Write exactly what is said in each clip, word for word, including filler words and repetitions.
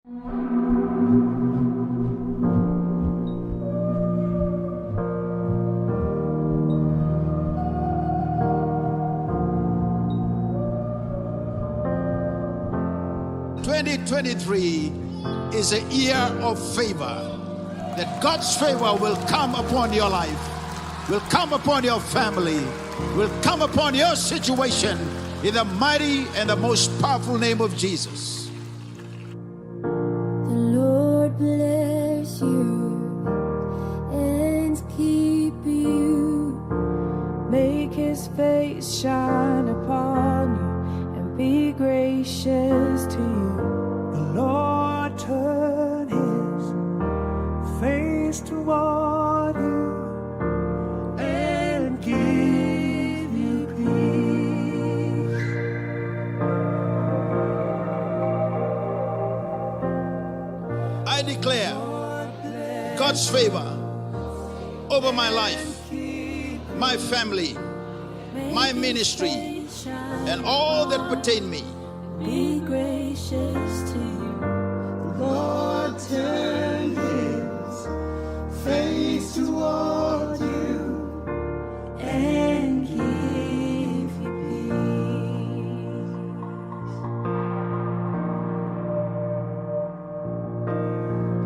Twenty twenty-three is a year of favor. That God's favor will come upon your life, will come upon your family, will come upon your situation in the mighty and the most powerful name of Jesus. The Lord bless you and keep you. Make his face shine upon you and be gracious to you. The Lord turn his face toward you and give you peace. I declare God's favor over my life, my family, my ministry, and all that pertain me. Be gracious to you. The Lord turn his face toward you and give you peace.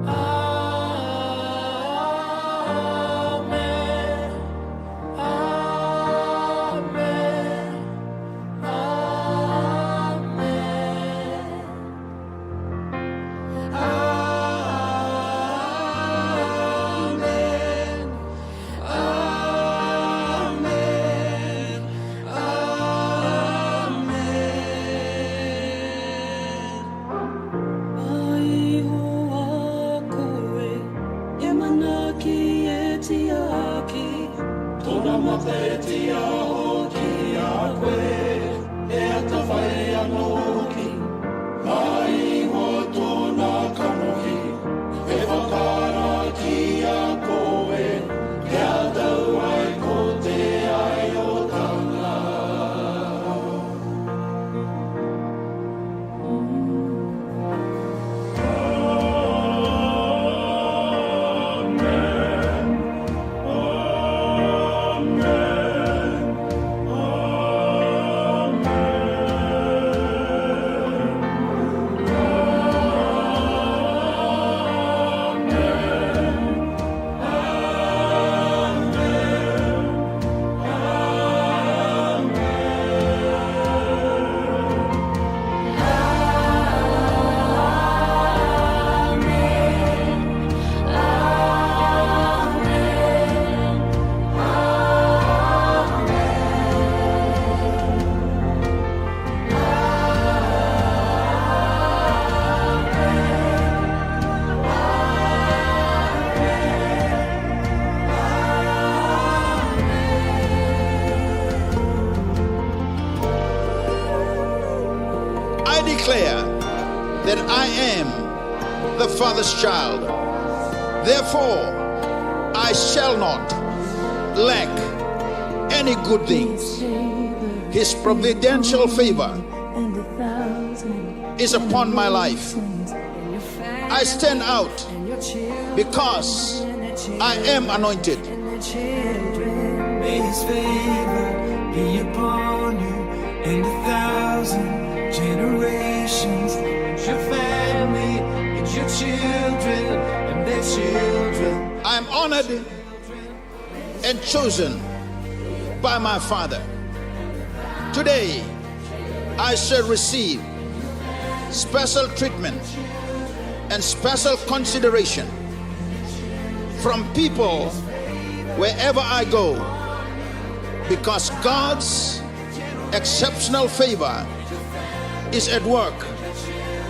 Amen. Amen. Amen. Amen. Amen. Amen. Ai ho a koe, e manaki e tiaki. Tona mata e tiaho ki a koe, e a tavai a noki. Mai ho tona kanohi, e vakara ki a koe, e a tau ai ko te ai o tana. I declare that I am the Father's child. Therefore, I shall not lack any good things. His providential favor is upon my life. I stand out because I am anointed. May his favor be upon you and a thousand generations, and your family, and your children, and their children. I am honored and chosen by my Father. Today, I shall receive special treatment and special consideration from people wherever I go, because God's exceptional favor is at work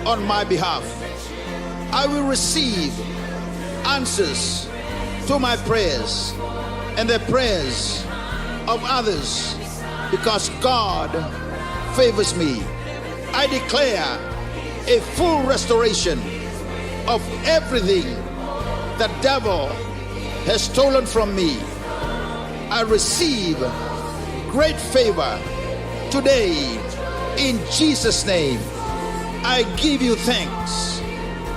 on my behalf. I will receive answers to my prayers and the prayers of others, because God favors me. I declare a full restoration of everything the devil has stolen from me. I receive great favor today in Jesus' name. I give you thanks.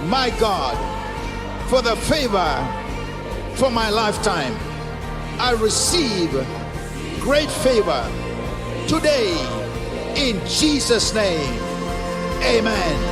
My God, for the favor for my lifetime. I receive great favor today in Jesus' name. Amen.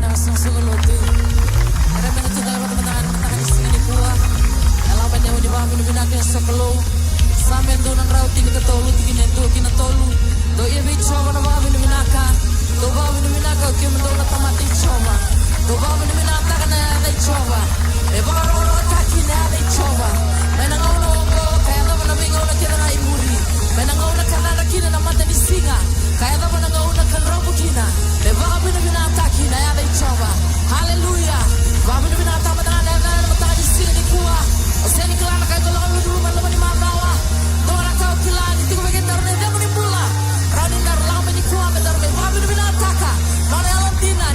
Na soqosoqo lotu. Era mena tu cava mada na mataka ni siga nikua. E lako mai na ivakavinavinaka e sokalou. Same dua na drau tinikatolu, tikina e dua ki na tolu. Dou ia vei Jiova na vakavinavinaka. Dou vakavinavinaka o kemudou na tamata i Jiova. Dou vakavinavinakataka na yaca i Jiova. E vakarokorokotaki na yaca i Jiova. Mai na gauna oqo ka yacova na veigauna kece ga i muri. Mai na gauna ka cadra kina na mata ni siga. Ka yacova na gauna ka dropu kina, me vakavinavinakataki na yaca i Jiova. Haleluya. Vakavinavinakataka mada ga na yaca ena mataka ni siga nikua. O sega ni kila na ka e lako mai na loma ni macawa. Dua na ka o kila ni tiko vei kedaru na icegu ni bula. Rawa ni daru lako mai nikua me daru mai vakavinavinakataka na nona yalodina.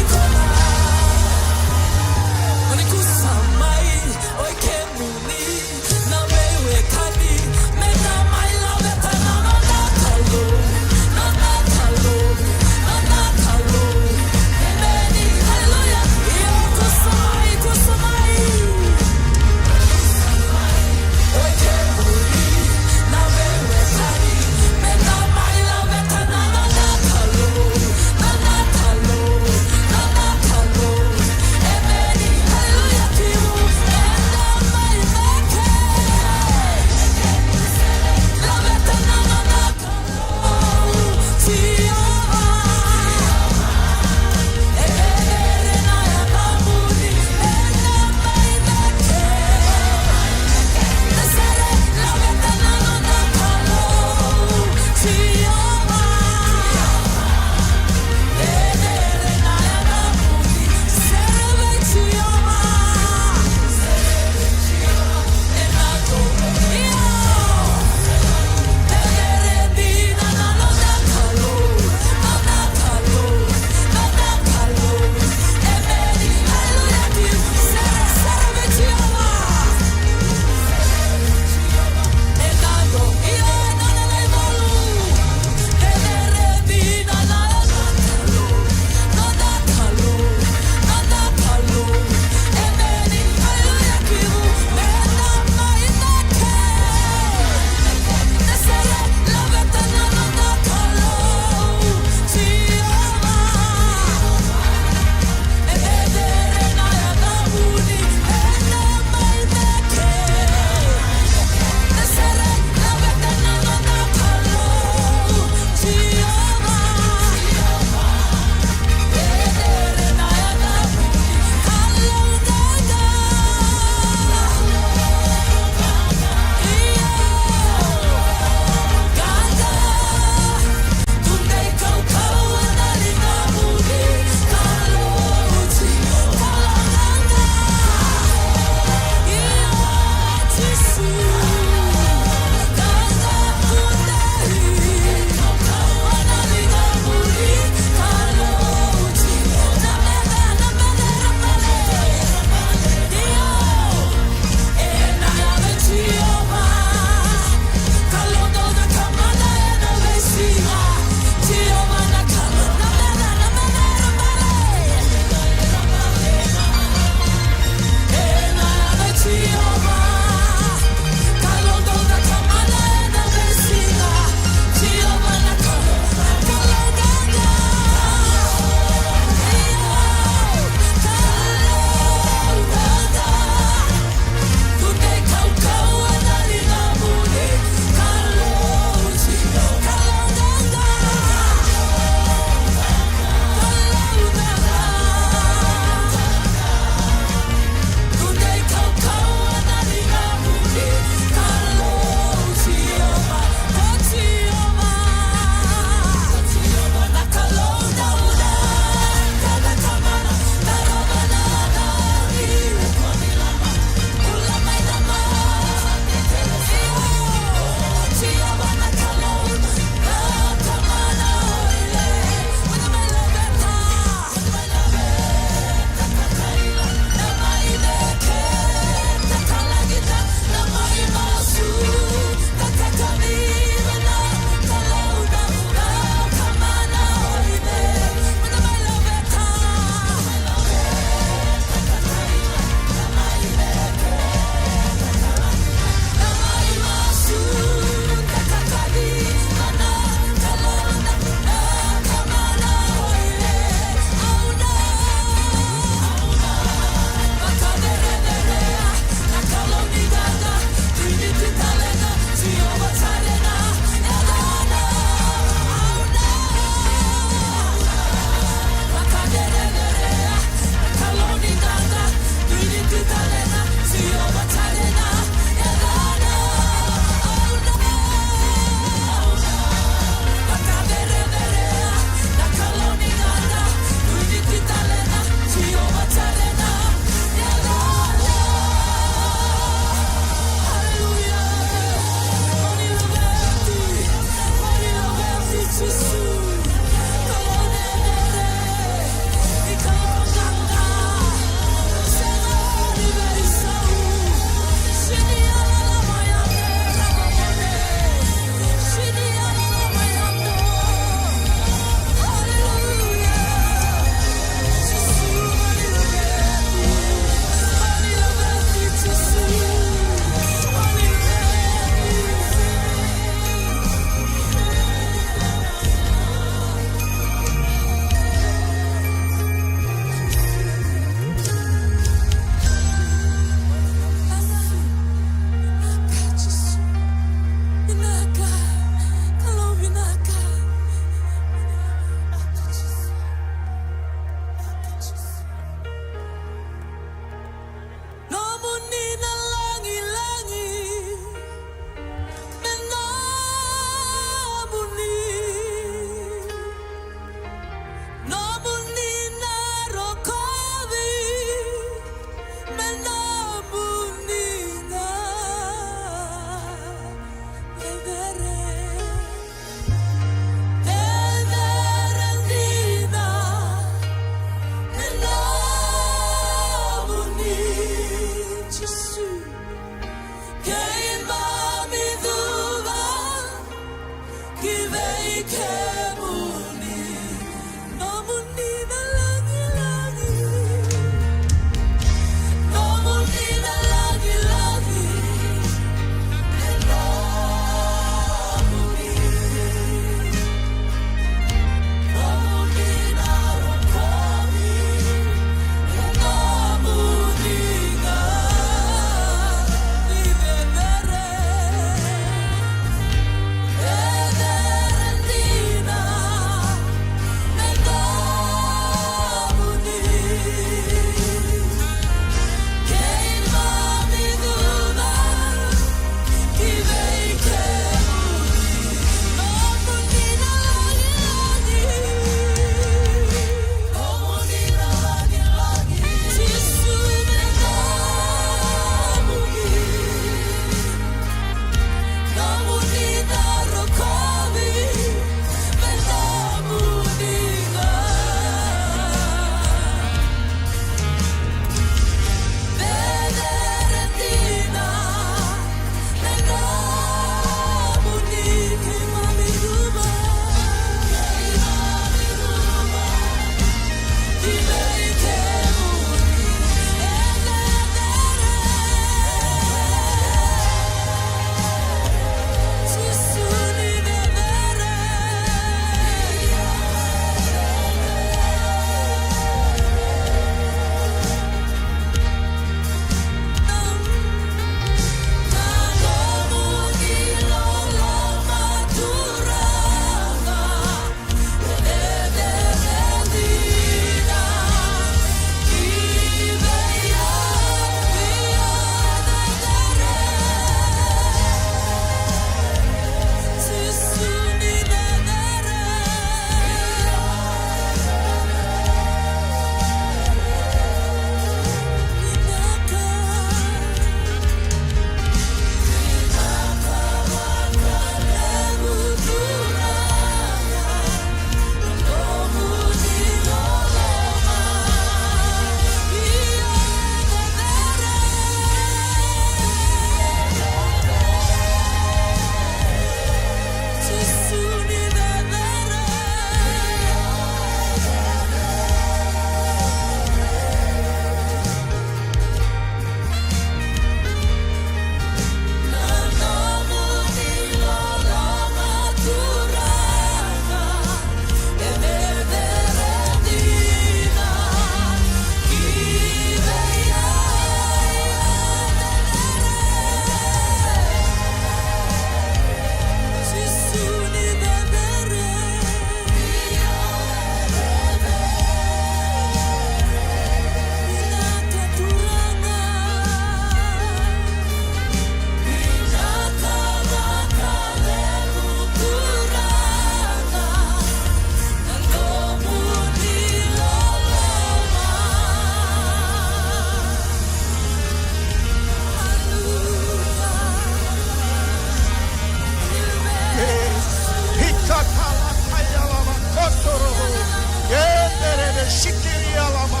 Sikiri alama.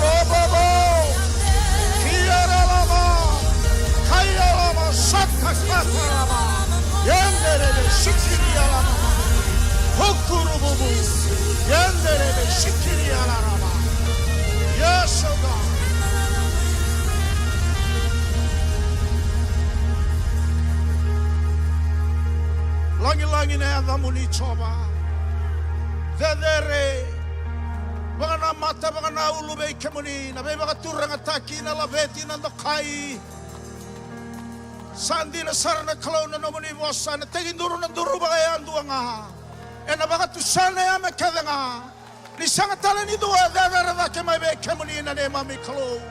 Robobo. Kiara alama. Kaia alama. Sata kata alama. Yenderebe sikiri alama. Hukurububu. Yenderebe sikiri alama. Yes, oh God. Lagilagi na yacamuni Jiova. Cecere. Vakanamata, vakanaulu vei kemuni, na veivakaturagataki, na laveti, na dokai. Sa dina sara na Kalou na nomuni vosa, na tekiduru na duru vakayadua ga. Ena vakatusa na yame kece ga. Ni sega tale ni dua e cecere cake mai vei kemuni na neimami Kalou.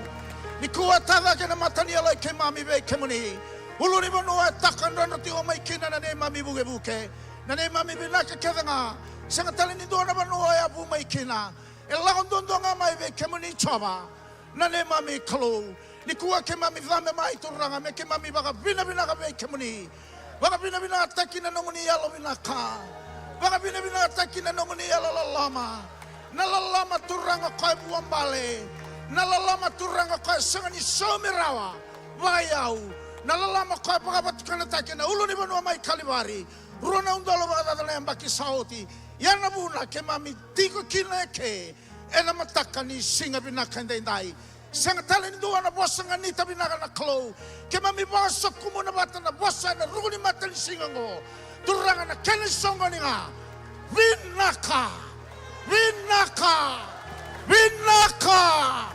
Nikua e ta cake na mata ni yaloi keimami vei kemuni. Ulunivanua e taka drodro tiko mai kina na neimami vukevuke. Na neimami vinaka kece ga. Sega tale ni dua na vanua e yavu mai kina. E lako duadua ga mai vei kemuni Jiova. Na neimami Kalou. Nikua keimami cabe mai Turaga me keimami vakavinavinaka vei kemuni. Vakavinavinakataki na nomuni yalovinaka. Vakavinavinakataki na nomuni yalololoma. Na loloma Turaga koya e vuabale. Na loloma Turaga koya e sega ni saumi rawa. Vakayau. Na loloma koya e vakavatukanataki ena ulunivanua mai Kalivari. Rua na udolu vakacaca na yabaki sa oti. Ia na vuna keimami tiko kina eke. Ena mataka ni siga vinaka edaidai. Sega tale ni dua na vosa ganita vinaka na Kalou. Keimami vakasokumuna vata na vosa ena ruku ni matanisiga oqo. Turaga na kena isoqoni ga. Vinaka. Vinaka. Vinaka.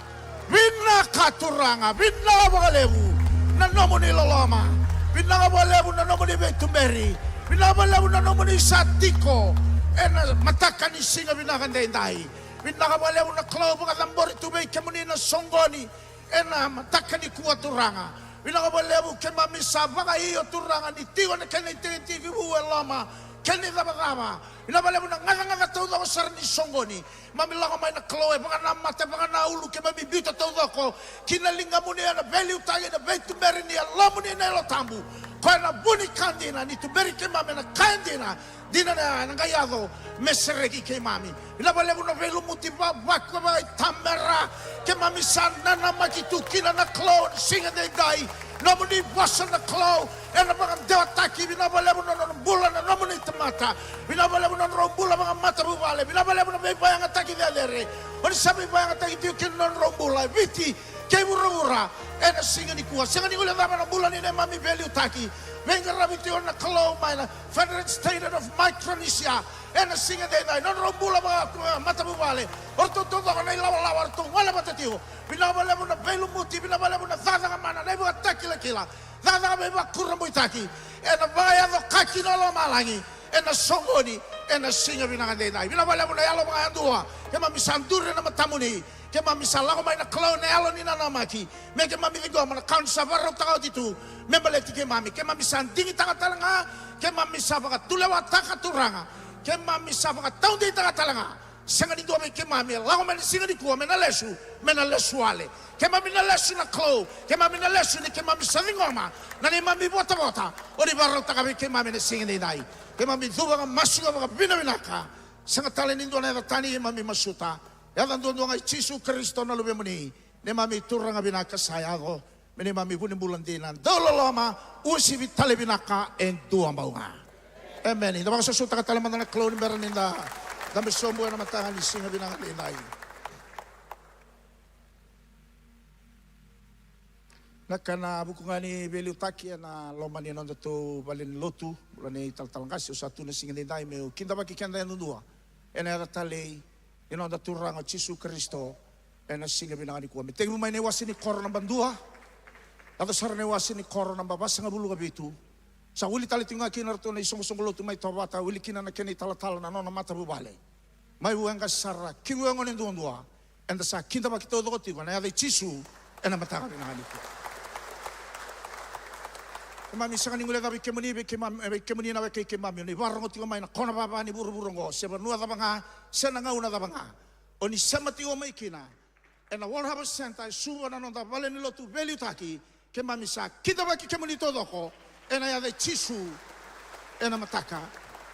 Vinaka Turaga. Vinaka vakalevu. Na nomuni loloma. Vinaka vakalevu na nomuni veituberi. Vinaka vakalevu na nomuni sa tiko. Ena mataka ni siga vinaka edaidai. Vinaka vakalevu na Kalou vakacabori tu vei kemuni na soqoni ena mataka nikua Turaga. Vinaka vakalevu keimami sa vakaio Turaga ni tiko na kena itekitekivu e loma, kena icavacava. Vinaka vakalevu na gacagaca taucoko sara ni soqoni. Mami lako mai na Kalou e vakanamata, e vakanaulu keimami biuta taucoko ki na ligamuni ena veiliutaki, na veituberi ni Yalomuni na Yalo Tabu. Koya na vu ni ka dina, ni tuberi keimami ena ka e dina. Dina na, na qai yaco me sereki keimami. Vinaka vakalevu na veilumuti vavaku vakaitamera. Keimami sa nanamaki tu kina na Kalou ena siga edaidai. Nomuni vosa na Kalou ena vakadewataki. Vinaka vakalevu na nodra bula na nomuni tamata. Vinaka vakalevu na nodrau bula vakamatavuvale. Vinaka vakalevu na veivakayagataki cecere. O ni sa veivakayagataki tiko kina na nodrau bula e Viti kei vuravura ena siga nikua. Sega ni guilecava na bula ni neimami veiliutaki. Veiqaravi tiko na Kalou mai na Federated State of Micronesia. Ena siga edaidai, nodrau bula vakamatavuvale. O ratou taucoko na ilawalawa, o ratou gole vata tiko. Vinaka vakalevu na veilumuti, vinaka vakalevu na cakacaka mana, na ivakatakilakila. Cakacaka veivakurabuitaki. Ena vakayacokaki na lomalagi. Ena soqoni, ena siga vinaka edaidai. Vinaka vakalevu na yalo vakayadua. Keimami sa duri ena matamuni. Keimami sa lako mai na Kalou ena yalo ni nanamaki. Me keimami ciqoma na ka oni sa vakarautaka oti tu. Me baleti keimami. Keimami sa digitaka tale ga. Keimami sa vakatulewataka Turaga. Keimami sa vakataudeitaka tale ga. Sega ni dua vei keimami e lako mai na siga nikua me na lesu, me na lesu wale. Keimami na lesu na Kalou. Keimami na lesu ni keimami sa ciqoma na neimami votavota. Oni vakarautaka vei keimami na siga edaidai. Keimami cuva ga masu ga vakavinavinaka. Sega tale ni dua na yaca tani keimami masuta. Yaca duadua ga i Jisu Karisito na Luvemuni, neimami Turaga vinaka sa yaco, me neimami vu ni bula dina, dau loloma, uasivi tale vinaka e dua bau ga. Emeni. Da vakasausautaka tale mada na Kalou ni bera ni da dabe sobu ena mataka ni siga vinaka edaidai. Na kena vuku ga ni veiliutaki ena loma ni nodatou vale ni lotu, bula ni talatala qase, au sa tu na siga edaidai meu kidavaki keda yadudua ena yaca talei ni noda Turaga o Jisu Karisito ena siga vinaka nikua. Me tekivu mai na iwase ni koro naba dua, yaco sara na iwase ni koro naba vasagavulu ka vitu. Sa wili tale tiko ga kina ratou na isoqosoqo lotu mai Tovata, wili kina na kena italatala na nona matavuvale. Mai Vueqasi sara, Kivueqone duadua. Eda sa kidavaki taucoko tiko ena yaca i Jisu ena mataka vinaka nikua. Keimami sega ni guilecavi kemuni, vei keimami, vei kemuni na wekai keimami, oni vakarogo tiko mai na kona vava ni vuravura oqo, se vanua cava ga, se na gauna cava ga. Oni sema tiko mai kina ena World Harvest Centre e Suva na noda vale ni lotu veiliutaki. Keimami sa kidavaki kemuni taucoko ena yaca i Jisu ena mataka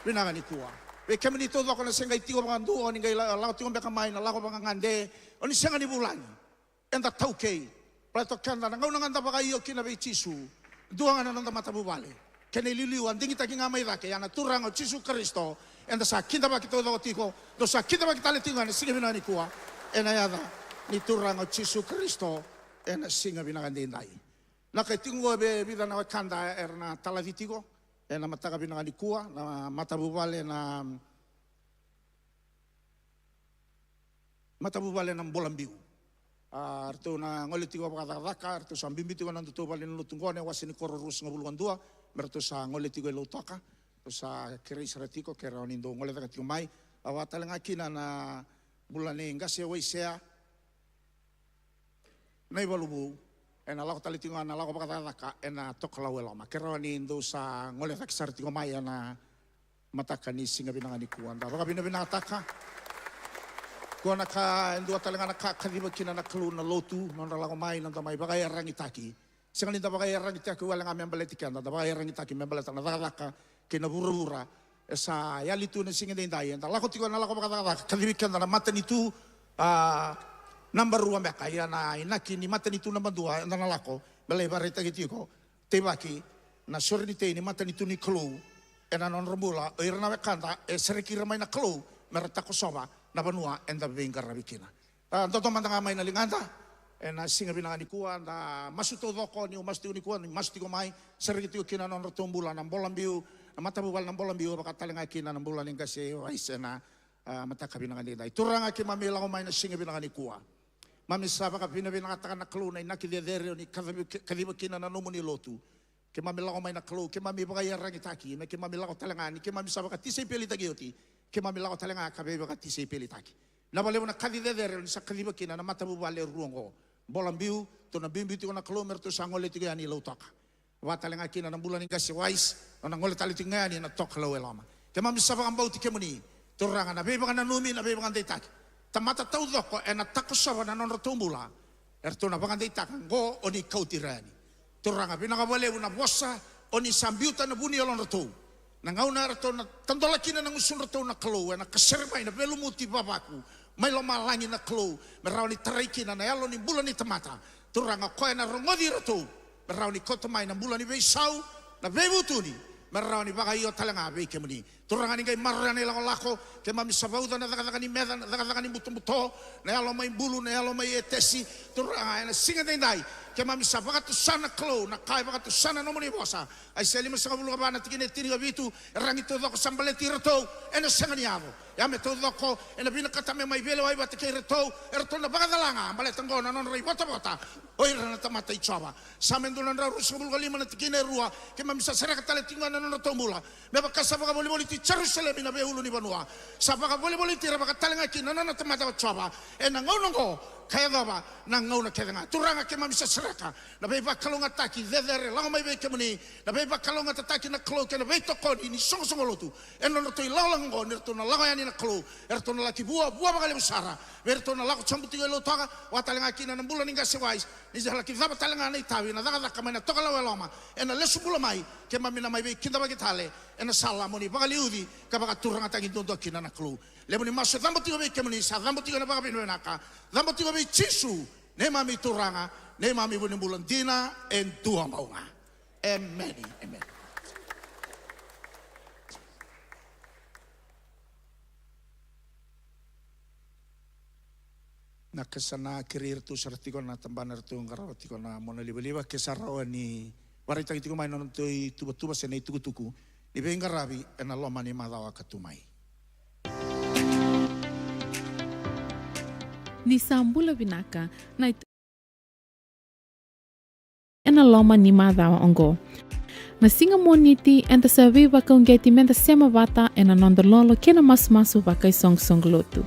vinaka nikua. Vei kemuni taucoko na se qai tiko vakadua, o ni qai la- lako tiko beka mai na lako vakagade, o ni sega ni vulagi. Eda taukei. Baleta o keda na gauna ga da vakaio kina vei Jisu, dua ga na noda matavuvale kei na iliuliu a digitaki ga mai cake, ia na Turaga o Jisu Karisito. Eda sa kidavaki taucoko tiko, dou sa kidavaki tale tiko ga ena siga vinaka nikua, ena yaca ni Turaga o Jisu Karisito, ena siga vinaka edaidai. Na ka e tiko oqo, e vica na wekada era na talaci tiko ena mataka vinaka nikua, na matavuvale na matavuvale na Bolabiu. A, ratou na gole tiko vakacakacaka, ratou sa biubiu tiko na nodatou vale ni lotu qo, na wase ni koro ruasagavulu ka dua, me ratou sa gole tiko i Lautoka. Ratou sa kerei sara tiko, ke rawa ni dou gole cake tiko mai. A, vaka tale ga kina na bula nei Qase Waisea Naivaluvu, ena lako tale tiko ga na lako vakacakacaka ena Tokalau e Loma. Ke rawa ni dou sa gole cake sara tiko mai ena mataka ni siga vinaka nikua. Da vakavinavinakataka. Qo na ka e dua tale ga na ka kaciva kina na Kalou na lotu, nodra lako mai, noda mai vakaiyaragitaki. Sega ni da vakaiyaragitaki wale ga me baleti keda, da vakaiyaragitaki me baleta na cakacaka kei na vuravura e sa yali tu ena siga edaidai. Eda lako tiko ena lako vakacakacaka, kacivi keda na matanitu, a, naba rua beka, ia na inaki ni matanitu naba dua eda na lako me lai vakaraitaki tiko, teivaki, na sorenitei ni matanitu ni Kalou ena nodra bula o ira na wekada e sereki ira mai na Kalou me ra takosova na vanua eda veiqaravi kina. A, dodo mada ga mai na ligada ena siga vinaka nikua, da masu taucoko, niu masu tiko nikua, ni masu tiko mai, sereki tiko kina na nodratou bula na Bolabiu, na matavuvale na Bolabiu, vaka tale ga kina na bula ni Qase Waisea na, a, mataka vinaka edaidai. Turaga, keimami lako mai na siga vinaka nikua. Keimami sa vakavinavinakataka na Kalou na inaki cecere o ni kacivi-, kaciva kina na nomuni lotu. Keimami lako mai na Kalou, keimami vakaiyaragitaki, me keimami lako tale ga, ni keimami sa vakatisaipelitaki oti, keimami lako tale ga ka veivakatisaipelitaki. Vinaka vakalevu na kaci cecere o ni sa kaciva kina na matavuvale e rua oqo. Bolabiu, tou na biubiu tiko na Kalou me ratou sa gole tiko yani i Lautoka. Vaka tale ga kina na bula ni Qase Waisea, nona gole tale tiko ga yani na Tokalau e Loma. Keimami sa vakabauti kemuni, Turaga, na veivakananumi, na veivakadeitaki. Tamata taucoko ena takosova na nodratou bula, eratou na vakadeitaka, qo o ni kauti ira yani. Turaga, vinaka vakalevu na vosa o ni sa biuta ena vu ni yalodratou. Na gauna eratou na tadola kina na gusudratou na Kalou, ena kasere mai na veilumuti vavaku mai lomalagi na Kalou, me rawa ni tarai kina na yalo ni bula ni tamata. Turaga, o koya ena rogoci iratou, me rawa ni kauta mai na bula ni veisau, na veivutuni, me rawa ni vakaio tale ga vei kemuni. Turaga, ni qai maroroya na ilakolako, keimami sa vauca na cakacaka ni meca, na cakacaka ni butobuto, na yalo mai bulu, na yalo mai etesi. Turaga, ena siga edaidai, keimami sa vakatusa na Kalou, na ka e vakatusa na nomuni vosa. Aisea limasagavulu ka va na tikina e tinikavitu, eragi taucoko sa baleti iratou, ena sega ni yaco. Ia me taucoko ena vinakata me mai veilewai vata kei iratou, eratou na vakacala ga, baleta qo na nodra ivotavota o ira na tamata i Jiova. Same dua na drau ruasagavulu ka lima na tikina e rua, keimami sa sereka tale tiko ga na nodratou bula. Me vaka sa vakavolivoliti Jerusalemi na veiulunivanua, sa vakavolivoliti ira vaka tale ga kina na nona tamata o Jiova. Ena gauna oqo ka yacova na gauna kece ga. Turaga, keimami sa sereka na veivakalougatataki cecere lako mai vei kemuni, na veivakalougatataki na Kalou kei na veitokoni ni soqosoqo lotu ena nodratou ilakolako oqo, ni ratou na lako yani na Kalou, eratou na laki vua, vua vakalevu sara. Vei iratou na lako sobu tiko i Lautoka, vaka tale ga kina na bula ni Qase Waisea, ni sa laki cava tale ga na itavi, na cakacaka mai na Tokalau e Loma, ena lesu bula mai, keimami na mai veikidavaki tale ena sala mo ni vakaliuci ka vakaturagataki duadua kina na Kalou. Levu ni masu e cabo tiko vei kemuni, sa cabo tiko ena vakavinavinaka, cabo tiko vei Jisu, neimami Turaga, neimami Vunibula dina e duabau ga. Emeni, emeni. Na ka sa na kerei iratou sara tiko na tabana, eratou qarava tiko na mona livaliva, ke sa rawa ni vakaraitaki tiko mai na nodatou ituvatuva se na itukutuku ni veiqaravi ena loma ni macawa ka tu mai. Ni sa bula vinaka na itu- ena loma ni macawa oqo. Na siga Moniti eda sa veivakauqeti meda sema vata ena noda lolo kei na masumasu vakaisoqosoqo lotu.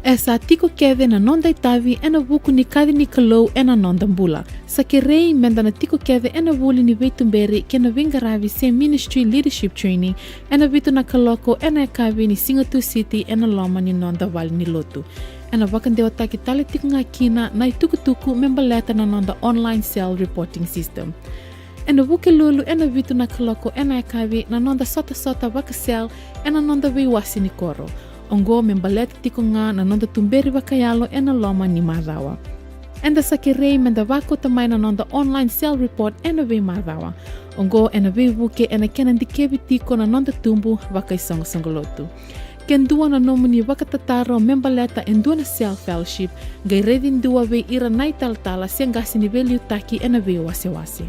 E sa tiko kece na noda itavi ena vuku ni kaci ni Kalou ena noda bula. Sa kerei meda na tiko kece ena vuli ni veituberi kei na veiqaravi se ministry leadership training ena vitu na kaloko ena yakavi ni siga Tusiti ena loma ni noda vale ni lotu. Ena vakadewataki tale tiko ga kina na itukutuku me baleta na noda online cell reporting system. Ena Vukelulu ena vitu na kaloko ena yakavi na noda sotasota vaka-cell ena noda veiwase ni koro. Oqo me baleta tiko ga na noda tuberi vakayalo ena loma ni macawa. Eda sa kerei meda vakauta mai na noda online cell report ena veimacawa. Oqo ena veivuke ena kena dikevi tiko na noda tubu vakaisoqosoqo lotu. Ke dua na nomuni vakatataro me baleta e dua na cell fellowship, qai raici dua vei ira na italatala se qase ni veiliutaki ena veiwasewase.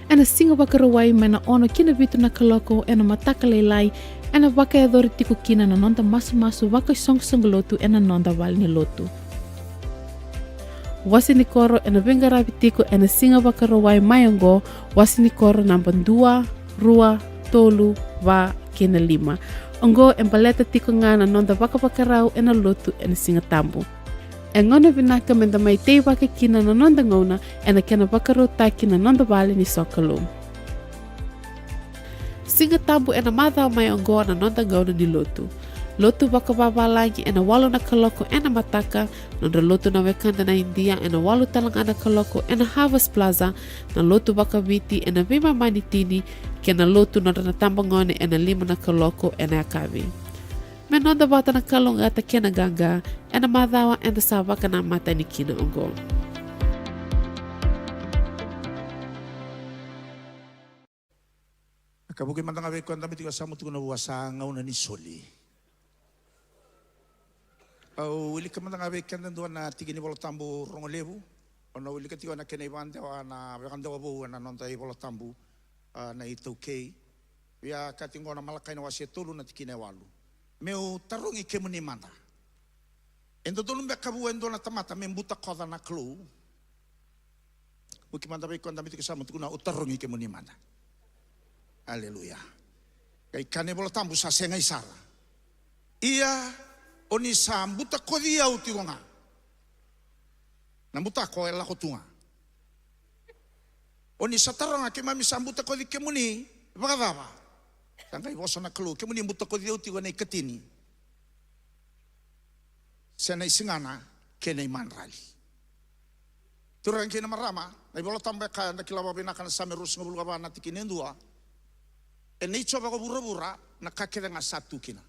Ena Siga Vakarauwai mai na ono ki na vitu na kaloko ena mataka lailai, ena vakayacori tiko kina na noda masumasu vakaisoqosoqo lotu ena noda vale ni lotu. Wase ni koro ena veiqaravi tiko ena Siga Vakarauwai mai oqo, wase ni koro naba dua, rua, tolu, va kei na lima. Oqo e baleta tiko ga na noda vakavakarau ena lotu ena Siga Tabu. E gauna vinaka meda mai teivaka kina na noda gauna ena kena vakarautaki na noda vale ni sokalou. Siga Tabu ena macawa mai oqo na noda gauna ni lotu. Lotu vakavavalagi ena walu na kaloko ena mataka, nodra lotu na wekada na Idia ena walu tale ga na kaloko ena Harvest Plaza, na lotu vakaviti ena veimama ni tini, kei na lotu nodra na tabagone ena lima na kaloko ena yakavi. Me noda vata na kalougata kei na qaqa ena macawa eda sa vakanamata yani kina oqo. Ka vuki mada ga vei koya dabe tiko, sa mutuku na vua, sa gauna ni soli. Au wilika mada ga vei keda dua na tiki ni Vola Tabu rogo levu. O na wilika tiko na kena ivadewa na vakadewa vou ena noda iVola Tabu, a, na iTaukei. Via kati oqo na Malakai na wase e tolu na tikina e walu. Meu tarogi kemuni mada. E dodonu beka vua e dua na tamata me butakoca na Kalou? Vuki mada vei koya dabe tiko, sa mutuku na, au tarogi kemuni mada. Aleluya. Qai kaya na iVola Tabu, sa segai sara. Ia, o ni sa butakoci au tiko ga. Na butako e lako tu ga. O ni sa taroga, keimami sa butakoci kemuni vakacava? Sa qai vosa na Kalou, kemuni butakoci au tiko ena ikatini, se na isigana, kei na imadrali. Turaga kei na marama, na iVola Tabu e kaya, da kila vakavinaka na Same ruasagavulu ka va na tikina e dua. E nei Jiova ko vuravura na ka kece ga sa tu kina.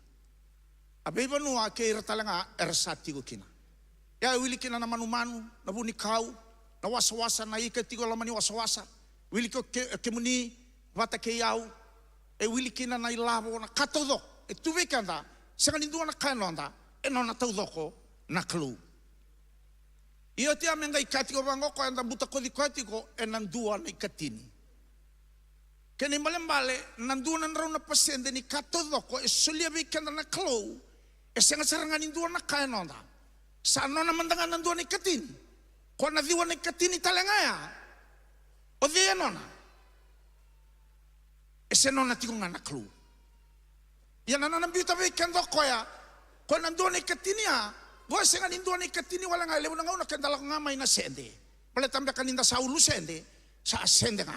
A veivanua kei ira tale ga era sa tiko kina. Ia e wili kina na manumanu, na vunikau, na wasawasa, na ika e tiko e loma ni wasawasa. Wili ke, ke, kemuni vata kei au. E wili kina na ilavo, na ka taucoko e tu vei keda. Sega ni dua na ka e noda, e nona taucoko na Kalou. Ia oti ya me qai kaya tiko vaqo o koya, eda butakoci koya tiko ena dua na ikatini. Kena ibalebale, na dua na drau na pasede ni ka taucoko e solia vei keda na Kalou, e sega sara ga ni dua na ka e noda. Sa nona mada ga na dua na ikatini. Ko na ciwa na ikatini tale ga ya, o cei e nona? E se nona tiko ga na Kalou. Ia na nona biuta vei keda o koya, ko na dua na ikatini ya, qo e sega ni dua na ikatini wale ga, e levu na gauna keda lako ga mai na sede. Baleta beka ni da sa ulu sede, sa sede ga.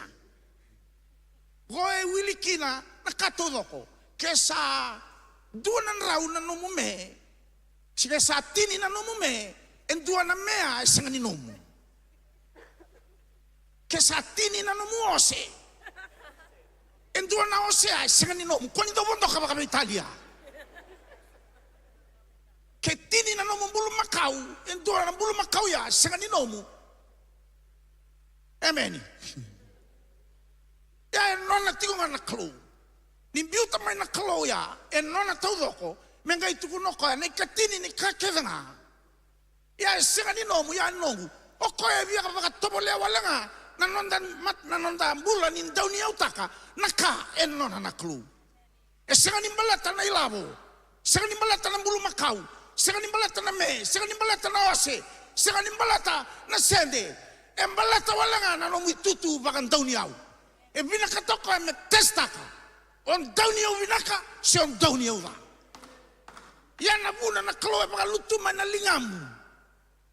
Qo e wili kina na ka taucoko. Ke sa dua na drau na nomu me, se ke sa tini na nomu me, e dua na me ya e sega ni nomu. Ke sa tini na nomu ose, e dua na ose ya e sega ni nomu. Ko ni dau vodoka vakaveitalia. Ke tini na nomu bulumakau, e dua na bulumakau ya e sega ni nomu. Emeni. Ia e nona tiko ga na Kalou. Ni biuta mai na Kalou ya, e nona taucoko, me qai tukuna o koya na ikatini ni ka kece ga. Ia e sega ni nomu, ia e noqu. O koya e via vakatovolea wale ga na noda mat-, na noda bula ni dauniyautaka na ka e nona na Kalou. E sega ni baleta na ilavo, sega ni baleta na bulumakau, sega ni baleta na me, sega ni baleta na ose, sega ni baleta na sede. E baleta wale ga na nomu itutu vakadauniyau. E vinakata o koya me tesitaka o dauniyau vinaka se o dauniyau ca. Ia na vuna na Kalou e vakalutuma ena ligamu,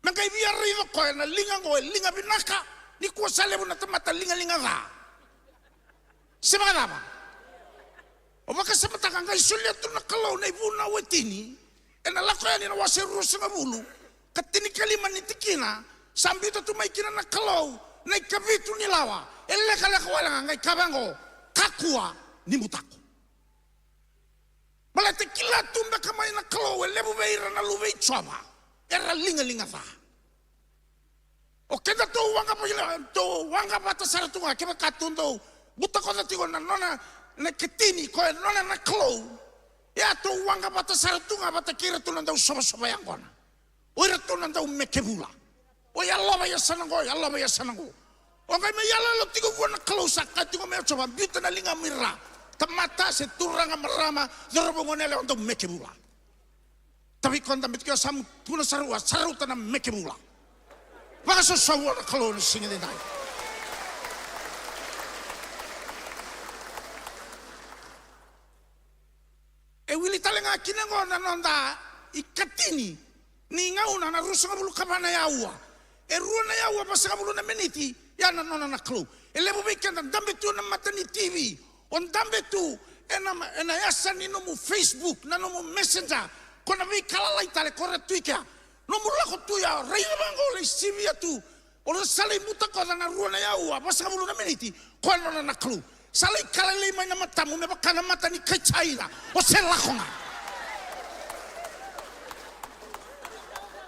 me qai via raica o koya na liga oqo e liga vinaka. Nikua sa levu na tamata ligaliga ca. Se vakacava? O vakasamataka, qai solia tu na Kalou na ivunau e tini. Ena Lako Yani na wase ruasagavulu ka tinikalima ni tikina, sa biuta tu mai kina na Kalou na ikavitu ni lawa. E lekaleka wale ga qai kaya vaqo, kakua ni butako. Baleta e kila tu beka mai na Kalou e levu vei ira na luve i Jiova era ligaliga ca. O keda tou waqa vata, tou waqa vata sara tu ga, kevaka tou dau butakoca tiko na nona na ikatini, koya e nona na Kalou. Ia tou waqa vata sara tu ga vata kei iratou na dau sovasova yaqona. O iratou na dau meke vula. O yalova yasana qo, yalova yasana qo. O qai mai yaloyalo tiko vua na Kalou, sa kaya tiko mai o Jiova, biuta na ligamu i ra. Tamata se turaga, marama, cauravou, goneyalewa, dau meke vula. Tavi koya dabe tiko e yasamu, tukuna sara vua, sa rauta na meke vula. Vakasosovu na Kalou na siga edaidai. E wili tale ga kina qo na noda ikatini ni gauna, na ruasagavulu ka va na yaua. E rua na yaua vasagavulu na miniti, ya na nona na Kalou. E levu vei keda dabe tu ena mata ni T V, o dabe tu ena, ena yasa ni nomu Facebook, na nomu Messenger, ko na veika lalai tale ko ra tu i kea. Nomu lako tu ya, raica vaqo, lai sivia tu. O sa lai butakoca na rua na yaua vasagavulu na miniti, koya nona na Kalou. Sa lai ka lailai mai na matamu me vaka na mata ni kai Jaina. O se lako ga.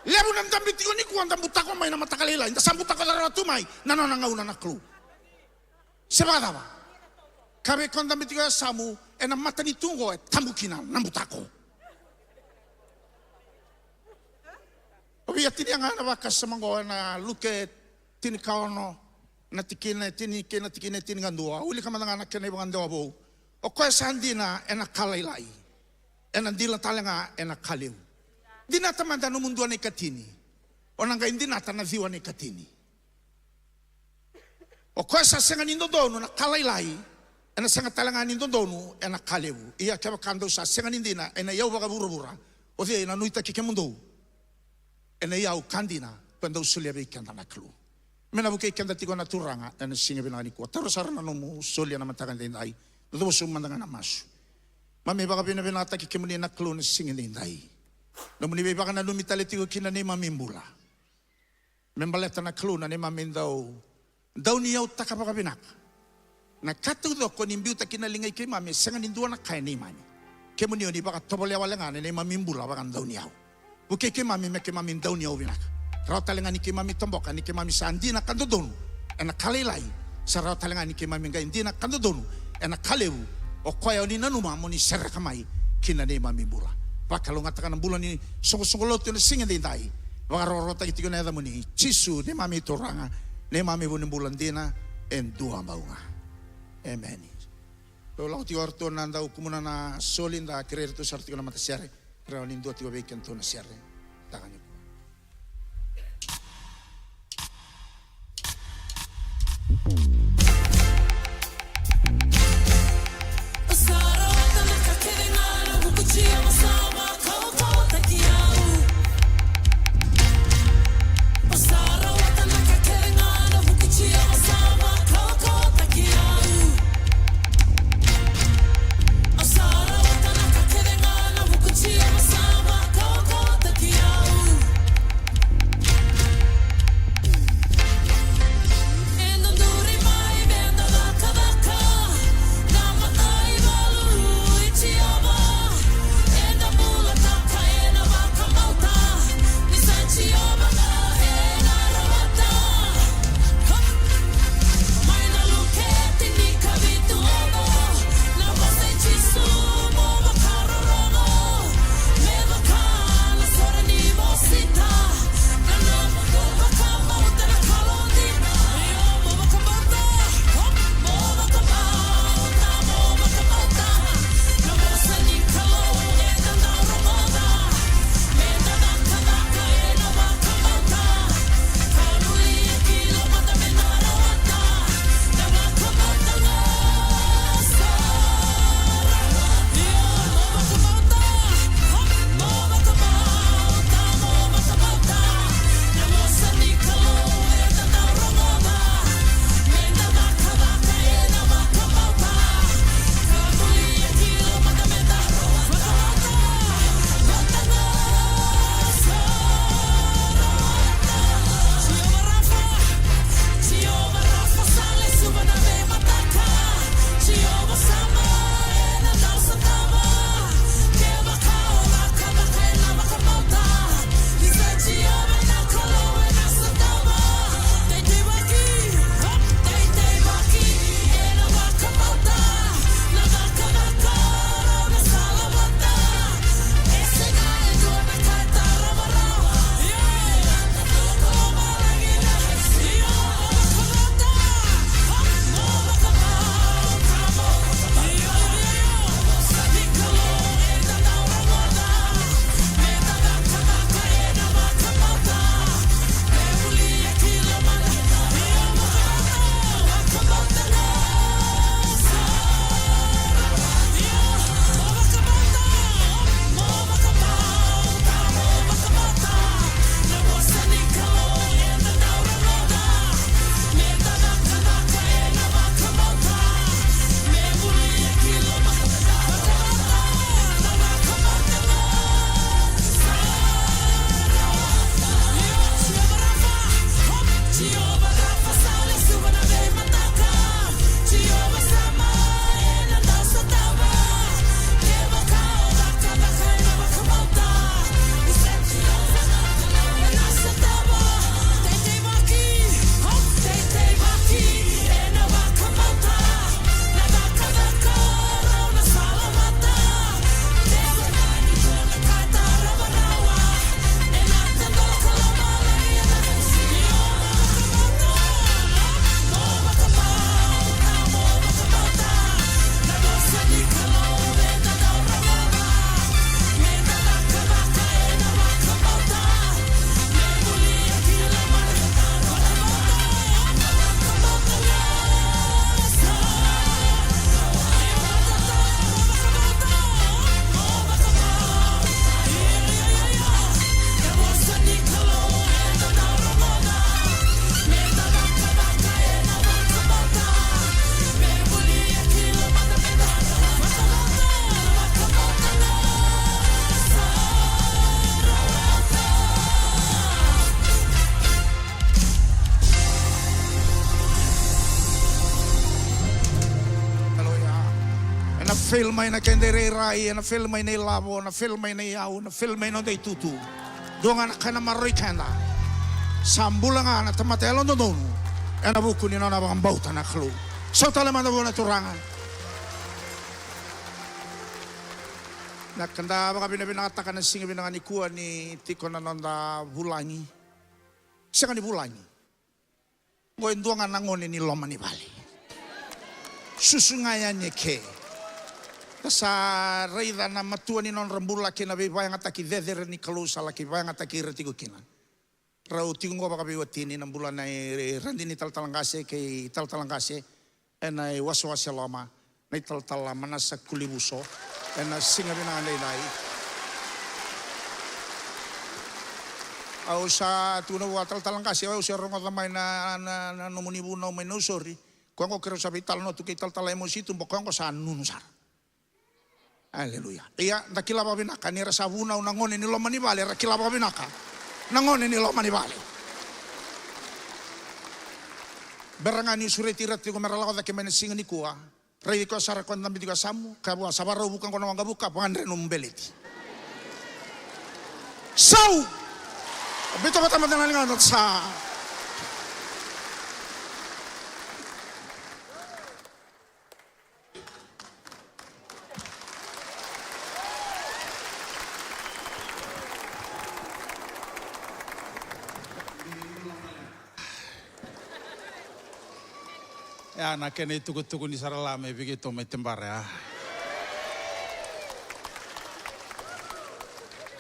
Levu na dabe tiko nikua da butako mai na mataka lailai, da sa butakoca rawa tu mai na nona gauna na Kalou. Se vakacava? Ka vei koya dabe tiko e yasamu, ena matanitu oqo e tabu kina na butako. Au via tinia ga na vakasama oqo ena Luke tinikaono, na tikina e tini kei na tikina e tinikadua. Au wilika mada ga na kena ivakadewa vou. O koya sa dina ena ka lailai, ena dina tale ga ena ka levu. Dinata mada nomu dua na ikatini, o na qai dinata na ciwa na ikatini. O koya sa sega ni dodonu ena ka lailai, ena sega tale ga ni dodonu ena ka levu. Ia kevaka dou sa sega ni dina ena iyau vakavuravura, o cei ena nuitaki kemudou ena iyau ka dina ka dau solia vei keda na Kalou? Me na vukei keda tiko na Turaga ena siga vinaka nikua. Taura sara na nomu soli ena mataka edaidai. Cuva sobu mada ga na masu. Mami vakavinavinakataki kemuni na Kalou na siga edaidai. Nomuni veivakananumi tale tiko kina neimami bula. Me baleta na Kalou na neimami dau, dauniyautaka vakavinaka. Na ka taucoko ni biuta kina na liga i keimami e sega ni dua na ka e neimami. Kemuni o ni vakatovolea wale ga na neimami bula vakadauniyau. Vukei keimami me keimami dauniyau vinaka. Rawa tale ga ni keimami toboka ni keimami sa dina ka dodonu ena ka lailai, sa rawa tale ga ni keimami qai dina ka dodonu ena ka levu, o koya o ni nanuma mo ni sereka mai ki na neimami bula. Vakalougatataka na bula ni soqosoqo lotu ena siga edaidai. Vakarokorokotaki tiko na yacamuni Jisu, neimami Turaga, neimami vunibula dina e dua bau ga. Emeni. Dou lako tiko o ratou na dau kumuna na soli, da kerei iratou sara tiko na matasere. Rawa ni dua tiko vei kedatou na sere. Taka ni Fail mai na keda irairai, ena fail mai na ilavo, na fail mai na iyau, na fail mai na noda itutu. Dua ga na ka ena maroroi keda, sa bula ga na tamata yalododonu ena vuku ni nona vakabauta na Kalou. Sau tale mada vua na Turaga. Na ka da vakavinavinakataka na siga vinaka nikua ni tiko na noda vulagi. Sega ni vulagi. Oqo e dua ga na gone ni loma ni vale. Susu ga yani e ke. Da sa raica na matua ni nodra bula kei na veivakayagataki cecere ni Kalou sa laki vakayagataki ira tiko kina. Rau tiko oqo vakaveiwatini na bula nei Radini Talatala Qase kei Talatala Qase ena iwasewase loma. Na italatala Manasa Kulivuso ena siga vinaka daidai. Au sa tukuna vua Talatala Qase, au se rogoca mai na, na, na nomuni vunau mai Nausori. Koya oqo keirau sa veitalanoa tu kei Talatala Emosi Tuba, koya oqo sa nunu sara. Aleluya. Ia, da kila vakavinaka ni ra sa vunau na gone ni loma ni vale, ra kila vakavinaka na gone ni loma ni vale. Bera ga niu sureti ira tiko me ra lako cake mai na siga nikua. Raici koya sara ko dabe tiko e yasamu, kaya vua, sa vakarau vuka oqo na waqavuka, vakadre nomu beleti. Sau! Biuta vata mada na ligana sa. Ya na kena itukutuku ni sara la mai vei keitou mai Tebara ya.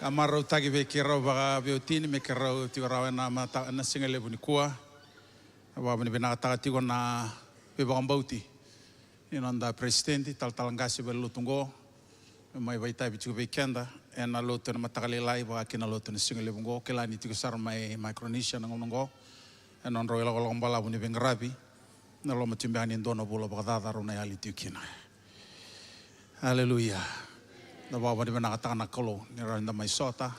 Ka marautaki vei keirau vakaveiwatini me keirau tiko rawa ena mata, ena siga levu nikua. Vakavinavinakataka tiko na veivakabauti ni noda peresitedi, Talatala Qase, valenilotu oqo, me mai vakaitavi tiko vei keda ena lotu ena mataka lailai, vaka kina lotu ena siga levu oqo. Kila ni tiko sara mai Micronesia na gauna oqo ena nodrau ilakolako balavu ni veiqaravi, ena loma tiko beka ni dua na vula vakacaca rau na yali tiko kina. Aleluya. Da vakavinavinakataka na Kalou ni rawa ni da mai sota,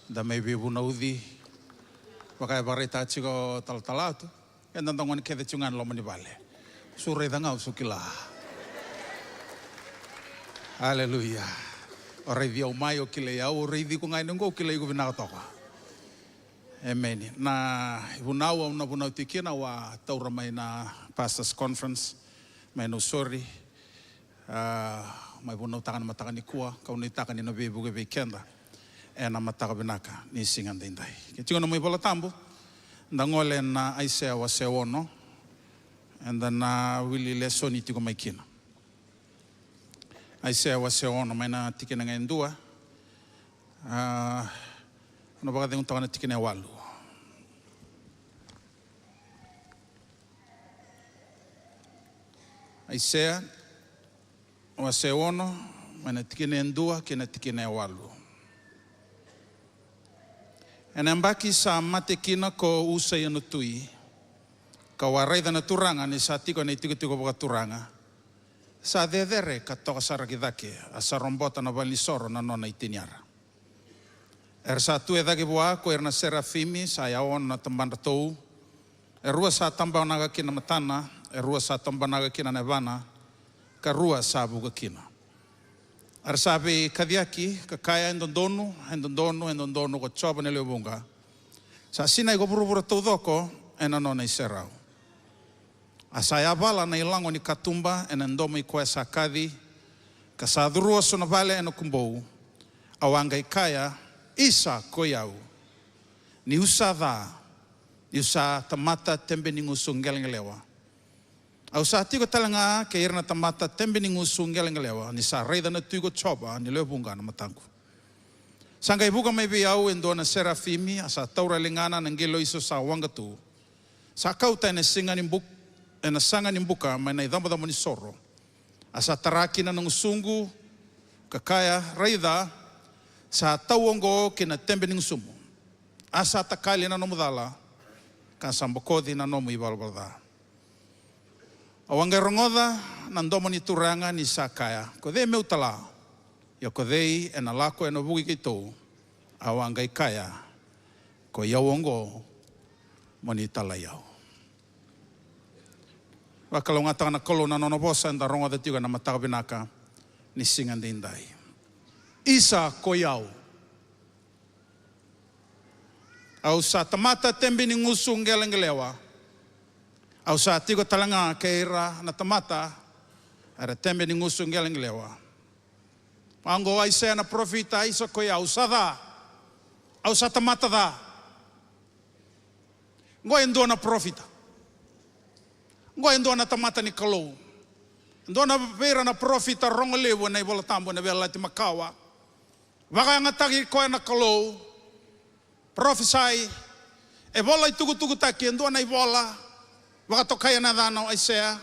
da mai veivunauci. Vaka e vakaraitaka tiko o Talatala Atu, eda da gone kece tiko ga ena loma ni vale. Au sa raica ga, au sa kila. Aleluya. O raici au mai, o kilai au, o raici iko ga yani oqo, o kilai iko vinaka toka. Emeni. Na ivunau au na vunau tiko kina, au a taura mai na Pastors Conference mai Nausori. A, mai vunautaka na mataka nikua, kau nuitaka ni na veivuke vei keda ena mataka vinaka ni siga daidai. Ke tiko na nomu iVolatabu, da gole ena Aisea wase ono, eda na wili lesoni tiko mai kina. Aisea wase ono, mai na tikina ga e dua, a, na vakacegu toka na tikina e walu. Aisea wase ono, mai na tikina e dua kei na tikina e walu. Ena yabaki sa mate kina ko Usaia na tui, kau a raica na Turaga ni sa tiko ena itikotiko vakaturaga, sa cecere ka toka sara ki cake, a sa robota na valenisoro na nona itiniyara. Era sa tu e cake vua ko ira na serafimi, sa yaona na tabadratou. E rua sa tabanaka kina na matana, e rua sa tabanaka kina na yavana, ka rua sa vuka kina. Era sa veikaciyaki ka kaya, e dodonu, e dodonu, e dodonu ko Jiova na lewe vuqa. Sa sinai ko vuravura taucoko ena nona iserau. A sa yavala na ilago ni katuba ena domo i koya sa kaci, ka sa curu oso na vale ena kubou. Au a qai kaya, isa koi au, niu sa ca, niu sa tamata tebe ni gusu qeleqelewa. Au sa tiko tale ga kei ira na tamata tebe ni gusu qeleqelewa, ni sa raica na tui ko Jiova ni lewe vuqa na mataqu. Sa qai vuka mai vei au e dua na serafimi, a sa taura e ligana na qiloi sa waqa tu. Sa kauta ena siga ni buk-, ena saga ni buka mai na icabocabo ni soro. A sa tara kina na gusuqu, ka kaya, raica, sa tau oqo ki na tebe ni gusumu. A sa takali na nomu cala, ka sa bokoci na nomu ivalavala ca. Au a qai rogoca na domo ni Turaga ni sa kaya, ko cei meu tala? Ia ko cei ena lako ena vuku i keitou? Au a qai kaya, koi au oqo, mo ni talai au. Vakalougatataka na Kalou na nona vosa eda rogoca tiko ena mataka vinaka. ni siga daidai. Isa ko i au. Au sa tamata tebe ni gusu qeleqelewa. Au sa tiko tale ga kei ira na tamata era tebe ni gusu qeleqelewa. Vaqo o Aisea na parofita, isa ko i au, au sa ca. Au sa tamata ca. Qo e dua na parofita. Qo e dua na tamata ni Kalou. E dua na vei ira na parofita rogo levu ena iVola Tabu ena Veiyalayalati Makawa. Vakayagataki koya na Kalou. Parofisai. E vola itukutukutaki e dua na ivola. Vakatokai ena yacana o Aisea.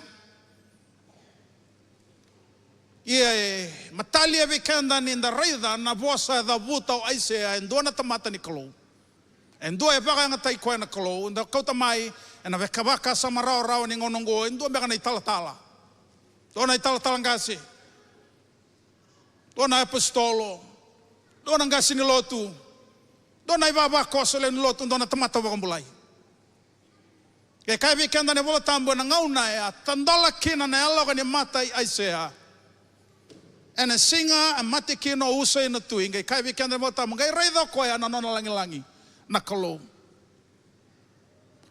Ia e matalia vei keda ni da raica na vosa e cavuta o Aisea, e dua na tamata ni Kalou. E dua e vakayagataki koya na Kalou, da kauta mai ena vaka, vakasama rawarawa ni gauna oqo, e dua beka na italatala. Dua na italatala qase. Dua na apositolo. Dua na qase ni lotu. Dua na ivavakoso lewe ni lotu, dua na tamata vakabulai. Qai kaya vei keda na iVola Tabu ena gauna e a tadola kina na yaloka ni mata i Aisea. Ena siga e mate kina o Usaia na tui, qai kaya vei keda na iVola Tabu, qai raica o koya na nona lagilagi na Kalou.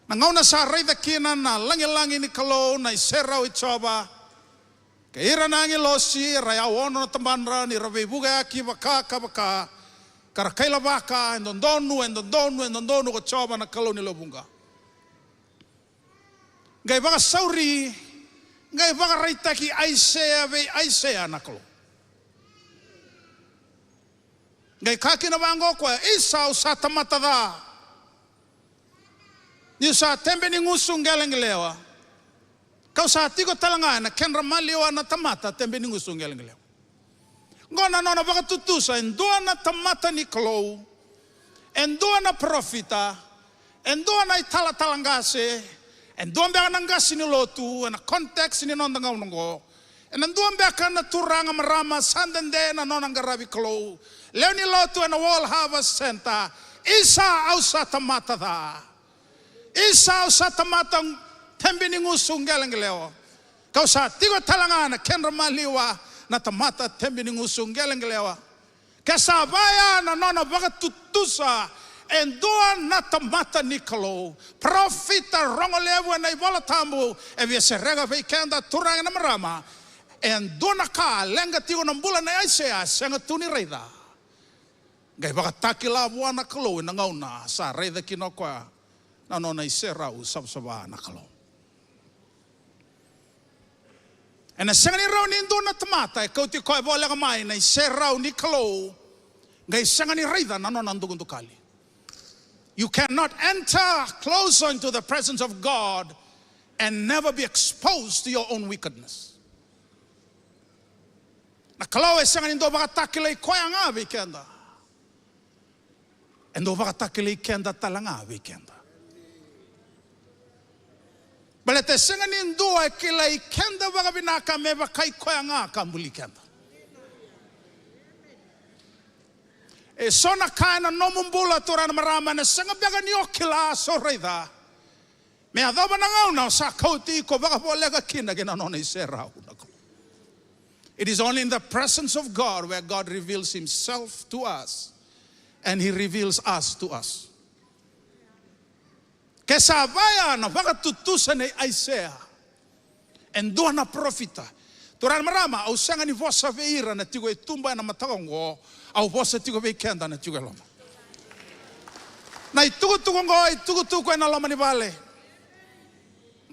Na gauna sa raica kina na lagilagi ni Kalou, na iserau i Jiova, kei ira na agilosi era yau ono na tabadra, ni ra veivukayaki vaka ka vaka, ka ra kailavaka, e dodonu, e dodonu, e dodonu ko Jiova na Kalou ni lewe vuqa. Qai vakasauri, qai vakaraitaki Aisea vei Aisea na Kalou. Qai kaya kina vaqo o koya, isa, au sa tamata ca. Niu sa tebe ni gusu qeleqelewa. Kau sa tiko tale ga ena kedra maliwa na tamata tebe ni gusu qeleqelewa. Qo na nona vakatutusa e dua na tamata ni Kalou, e dua na parofita, e dua na italatala qase, e dua beka na qase ni lotu, ena context ni noda gauna oqo. Ena dua beka na turaga, marama sa dede na nona qaravi Kalou, lewe ni lotu ena World Harvest Centre. Isa, au sa tamata ca. Isa, au sa tamata tebe ni gusu qeleqelewa. Kau sa tiko tale ga ena kedra maliwa na tamata tebe ni gusu qeleqelewa. Ke sa vaya na nona vakatutusa e dua na tamata ni Kalou, parofita rogo levu ena iVola Tabu, e via sereka vei keda turaga na marama. E dua na ka leqa tiko na bula nei Aisea, sega tu ni raica. Qai vakatakila vua na Kalou ena gauna sa raica kina o koya na nona iserau savasava na Kalou. Ena sega ni rawa ni dua na tamata e kauti koya voleka mai na iserau ni Kalou, qai sega ni raica na nona dukadukali. You cannot enter closer into the presence of God and never be exposed to your own wickedness. Na Kalou e sega ni dau vakatakilai koya ga vei keda. E dau vakatakilai keda tale ga vei keda. Baleta e sega ni dua e kilai keda vakavinaka me vaka i koya ga ka buli keda. E so na ka ena nomu bula, turaga na marama, ena sega beka ni o kila, so raica. Me yacova na gauna o sa kauti iko vakavoleka kina ki na nona iserau na Kalou. It is only in the presence of God where God reveals himself to us and he reveals us to us. Ke sa vaya na vakatutusa nei Aisea, e dua na parofita. Turaga na marama, au sega ni vosa vei ira na tiko e tuba ena mataka oqo, au vosa tiko vei keda na tiko e loma. Na itukutuku oqo, itukutuku ena loma ni vale.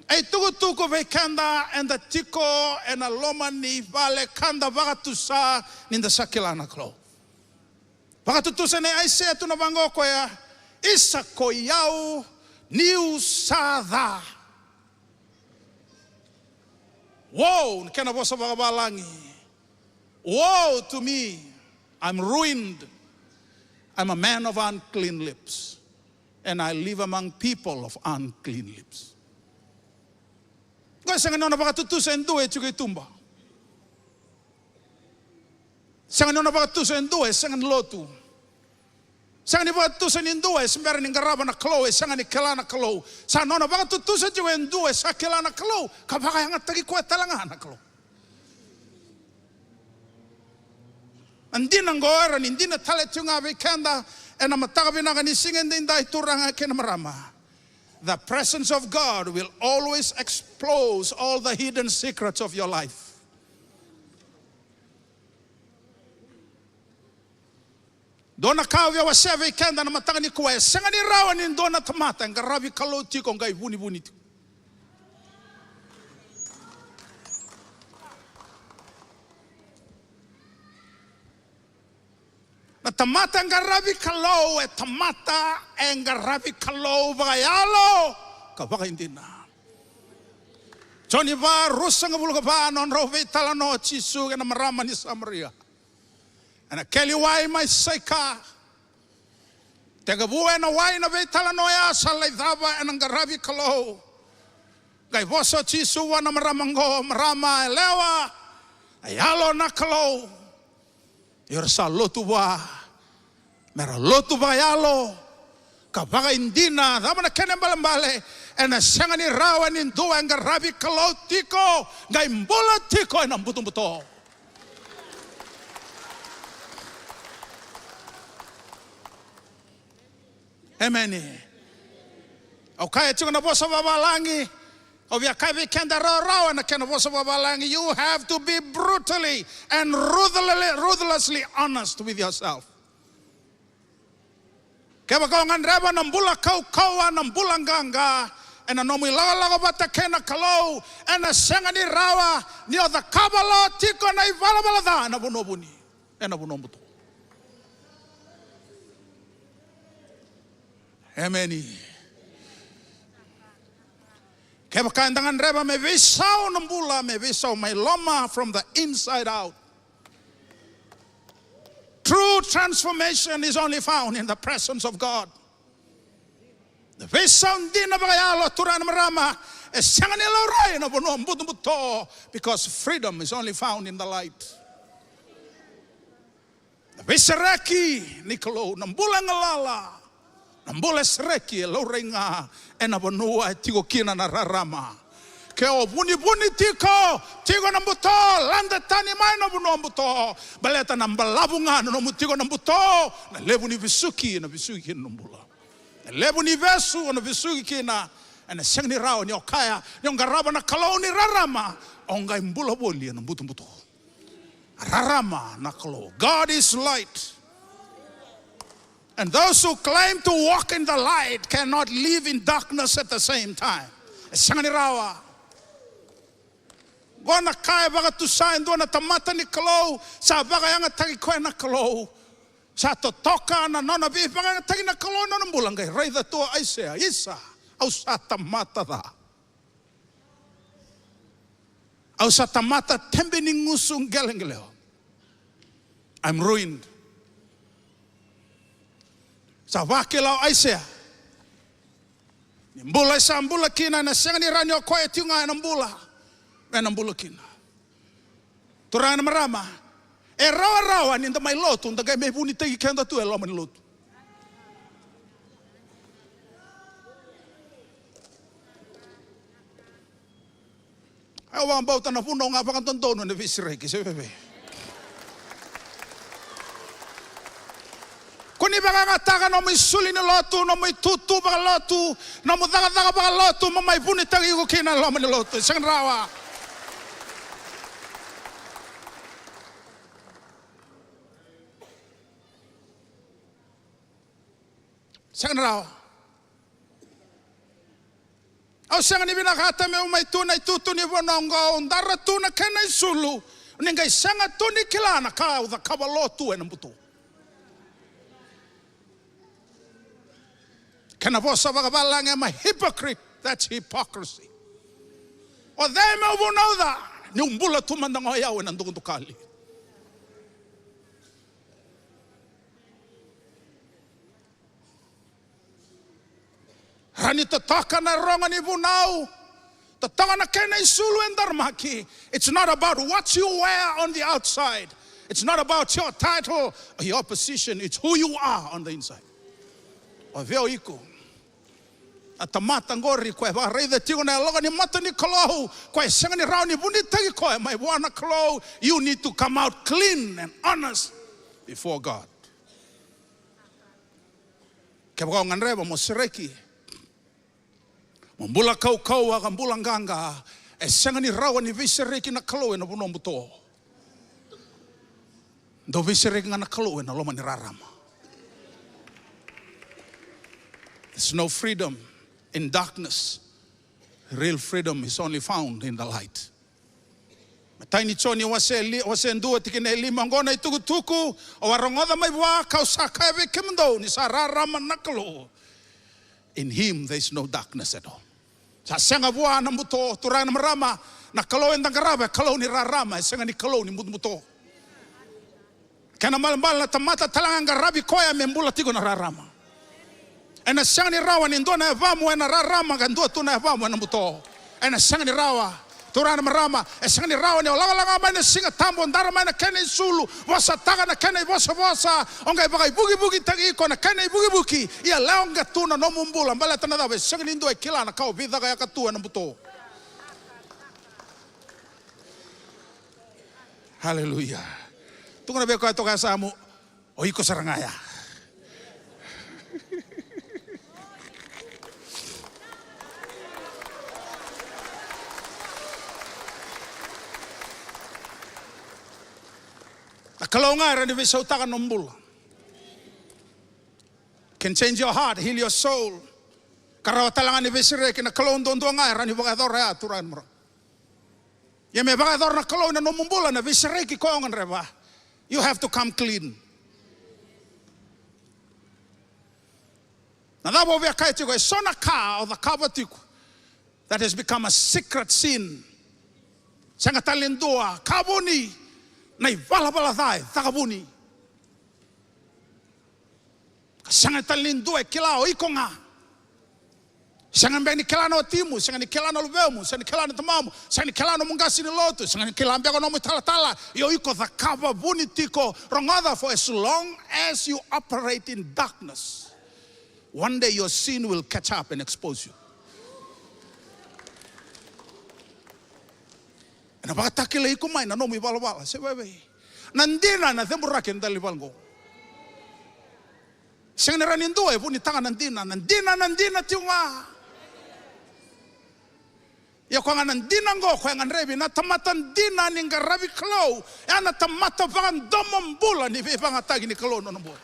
E itukutuku vei keda eda tiko ena loma ni vale, ka da vakatusa ni da sa kila na Kalou. Vakatutusa nei Aisea tu na vaqo o koya, isa ko i au niu sa ca. Woe, na kena vosa vakavalagi. Woe to me, I'm ruined. I'm a man of unclean lips. And I live among people of unclean lips. Qo e sega ni nona vakatutusa e dua e tiko i tuba. Sega ni nona vakatutusa e dua e sega ni lotu. Sega ni vakatutusa ni dua e se bera ni qarava na Kalou, e sega ni kila na Kalou. Sa nona vakatutusa tiko e dua e sa kila na Kalou, ka vakayagataki koya tale ga na Kalou. Na dina qo e rawa ni dina tale tiko ga vei keda ena mataka vinaka ni siga edaidai, turaga kei na marama. The presence of God will always expose all the hidden secrets of your life. Dua na ka au via wasea vei keda na mataka nikua, e sega ni rawa ni dua na tamata e qaravi Kalou tiko qai vunivuni tiko. Na tamata e qaravi Kalou, e tamata e qaravi Kalou vakayalo ka vakaidina. Joni va, ruasagavulu ka va, nodrau veitalanoa o Jisu kei na marama ni Samaria ena keli wai mai Saika. Tekivu ena wai na veitalanoa ya, sa lai cava ena qaravi Kalou. Qai vosa o Jisu vua na marama qo, marama yalewa, a yalo na Kalou. Ia era sa lotu vua, me ra lotu vakayalo ka vakaidina. Cava na kena ibalebale? Ena sega ni rawa ni dua e qaravi Kalou tiko qai bula tiko ena butobuto. Emeni. Au kaya tiko na vosa vavalagi. Au via kaya vei keda rawarawa na kena vosa vavalagi. You have to be brutally and ruthlessly, ruthlessly honest with yourself. Kevaka o gadreva na bula kaukauwa, na bula qaqa ena nomu ilakolako vata kei na Kalou, ena sega ni rawa ni o cakava lo tiko na ivalavala ca ena vanua vuni, ena vanua buto. Emeni. Kevaka eda gadreva me veisau na bula, me veisau mai loma, from the inside out. True transformation is only found in the presence of God. Na veisau dina vakayalo, turaga na marama, e sega ni laurai ena vanua butobuto, because freedom is only found in the light. Na veisereki ni Kalou, na bula e galala, na bula e sereki, e laurai ga ena vanua e tiko kina na rarama. Ke o vunivuni tiko, tiko na buto, lade tani mai na vanua buto. Baleta na balavu ga na nomu tiko na buto, na levu ni vesuki ena vesuki kina na bula. Na levu ni vesu ena vesuki kina, ena sega ni rawa ni o kaya ni o qarava na Kalou ni rarama, o qai bula voli ena butobuto. Rarama na Kalou. God is light. And those who claim to walk in the light cannot live in darkness at the same time. E sega ni rawa. Qo na ka e vakatusa e dua na tamata ni Kalou, sa vakayagataki koya na Kalou. Sa totoka na nona veivakayagataki na Kalou ena nona bula, qai raica tu o Aisea, isa, au sa tamata ca. Au sa tamata tebe ni gusu qeleqelewa. I'm ruined. Sa vakila o Aisea ni bula e sa bula kina, ena sega ni rawa ni o koya tiko ga ena bula, ena bula kina. Turaga na marama, e rawarawa ni da mai lotu, da qai mai vunitaki keda tu e loma ni lotu. Au vakabauta na vunau ga vakadodonu ena veisereki, se veve. Ko ni vakayagataka nomu isulu ni lotu, nomu itutu vakalotu, nomu cakacaka vakalotu, mo mai vunitaki iko kina e loma ni lotu. E sega ni rawa. Sega ni rawa. Au sega ni vinakata meu mai tu na itutu ni vanua oqo, au dara tu na kena isulu, ni qai sega tu ni kila na ka au cakava lotu ena buto. Kena vosa vakavalagi, I'm a hypocrite. That's hypocrisy. O cei meu vunauca niu bula tu mada ga o yau ena dukadukali? Rawa ni totoka na rogo ni vunau, totoka na kena isulu e daramaki. It's not about what you wear on the outside. It's not about your title or your position. It's who you are on the inside. O vei o iko? Na tamata qori koya e vakaraica tiko na yaloka ni mata ni Kalou, koya e sega ni rawa ni vunitaki koya mai vua na Kalou. You need to come out clean and honest. before God. Kevaka o gadreva mo sereki, mo bula kaukauwa ka bula qaqa, e sega ni rawa ni veisereki na Kalou ena vanua buto. Dau veisereki ga na Kalou ena loma ni rarama. There's no freedom in darkness. Real freedom is only found in the light. Matai ni Joni wase li-, wase dua tikina e lima, oqo na itukutuku au a rogoca mai vua, kau sa kaya vei kemudou, ni sa rarama na Kalou. In him there is no darkness at all. Sa sega vua na buto, turaga na marama, na Kalou eda qarava e Kalou ni rarama, e sega ni Kalou ni butobuto. Kena ibalebale na tamata tale ga e qaravi koya me bula tiko na rarama. Ena sega ni rawa ni dua na yavamu ena rarama ka dua tu na yavamu ena buto. Ena sega ni rawa. Turaga na marama, e sega ni rawa ni o lagalaga mai na Siga Tabu, o dara mai na kena isulu, vosataka na kena ivosavosa, o qai vakaivukivukitaki iko na kena ivukivuki, ia leqa tu na nomu bula. Baleta na cava? E sega ni dua e kila na ka o veicakayaka tu ena buto. Haleluya. Tukuna vei koya toka e yasamu, o iko sara ga ya. Na Kalou ga e rawa ni veisautaka na nomu bula. Can change your heart, heal your soul. Ka rawa tale ga ni veisereki, na Kalou duadua ga e rawa ni vakayacora ya, turaga na marama. Ia me vakayacora na Kalou ena nomu bula na veisereki koya o gadreva, you have to come clean. Na cava au via kaya tiko, e so na ka o cakava tiko that has become a secret sin. Sega tale ni dua ka vuni, na ivalavala ca e caka vuni. Ka sega tale ni dua e kila, o iko ga. Sega beka ni kila na watimu, sega ni kila na luvemu, sega ni kila na tamamu, sega ni kila nomu qase ni lotu, sega ni kila beka nomu italatala. Ia o iko cakava vuni tiko. Rogoca, for as long as you operate in darkness, one day your sin will catch up and expose you. Ena vakatakilai iko mai na nomu ivalavala. Se veve. Na dina na ceburaki ena dela ni vale qo. Sega ni rawa ni dua e vunitaka na dina, na dina, na dina tiko ga. Ia koya ga na dina qo, koya e gadrevi na tamata dina ni qaravi Kalou, e a na tamata vakadomobula ni veivagataki ni Kalou na nona bula.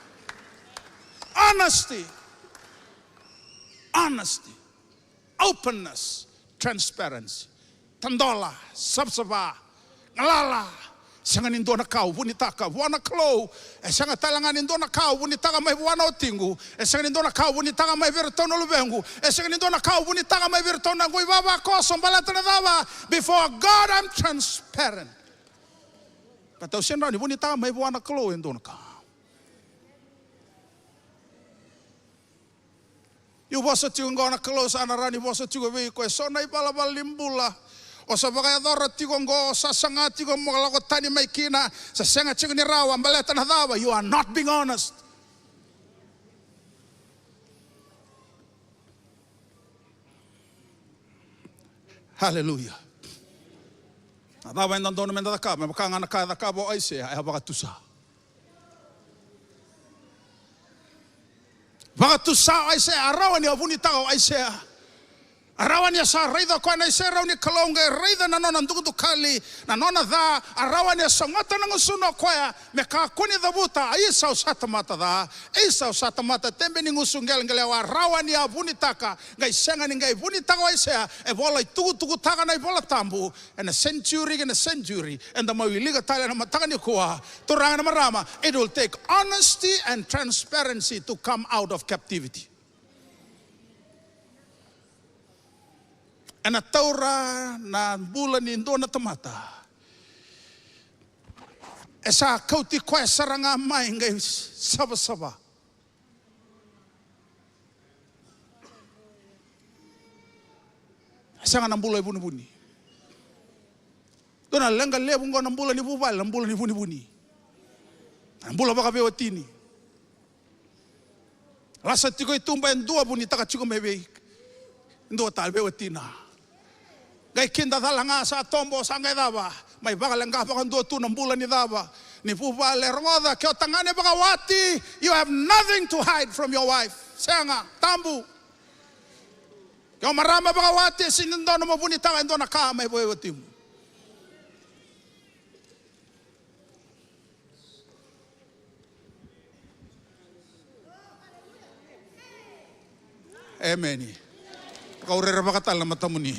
Honesty. Honesty. Openness, transparency. Tadola, savasava, galala. Sega ni dua na ka o vunitaka vua na Kalou. E sega tale ga ni dua na ka o vunitaka mai vua na watiqu. E sega ni dua na ka o vunitaka mai vei iratou na luvequ. E sega ni dua na ka o vunitaka mai vei iratou na noqu ivavakoso. Baleta na cava? Before God, I'm transparent. Baleta au sega ni vunitaka mai vua na Kalou e dua na ka. Io, vosa tiko qo na Kalou, sa na rawa ni vosa tiko vei iko e so na ivalavala ni bula o sa vakayacora tiko qo, o sa saga tiko mo lako tani mai kina, sa sega tiko ni rawa. Baleta na cava? You are not being honest. Haleluya. Na cava e dodonu meda cakava? Me vaka ga na ka e cakava o Aisea, e a vakatusa. Vakatusa o Aisea, a rawa ni a vunitaka o Aisea. A rawa ni a sa raica o koya na iserau ni Kalou, qai raica na nona dukadukali, na nona ca, a rawa ni a sogota na gusuna o koya, me kakua ni cavuta, a isa au sa tamata ca, a isa au sa tamata tebe ni gusu qeleqelewa, a rawa ni a vunitaka, qai sega ni qai vunitaka o Aisea, e volai tukutukutaka na iVola Tabu, ena century kei na century, eda mai wilika tale ena mataka nikua, turaga na marama, it will take honesty and transparency to come out of captivity. Ena taura na bula ni dua na tamata. E sa kauti koya sara ga mai qai savasava. E sega na bula e vunivuni. Dua na leqa levu qo na bula ni vuvale, na bula ni vunivuni. Na bula vakaveiwatini. Lasa tiko i tuba e dua, vunitaka tiko mai vei dua tale, veiwatina. Qai kidacala ga sa tobo, sa qai cava, mai vakaleqa vakadua tu na bula ni cava, Ni vuvale, rogoca, ke o tagane vakawati, you have nothing to hide from your wife. Sega, tabu. Ke o marama vakawati, e sega ni dua mo vunitaka e dua na ka mai vei watimu. Emeni. Vakaurerevaka tale na matamuni.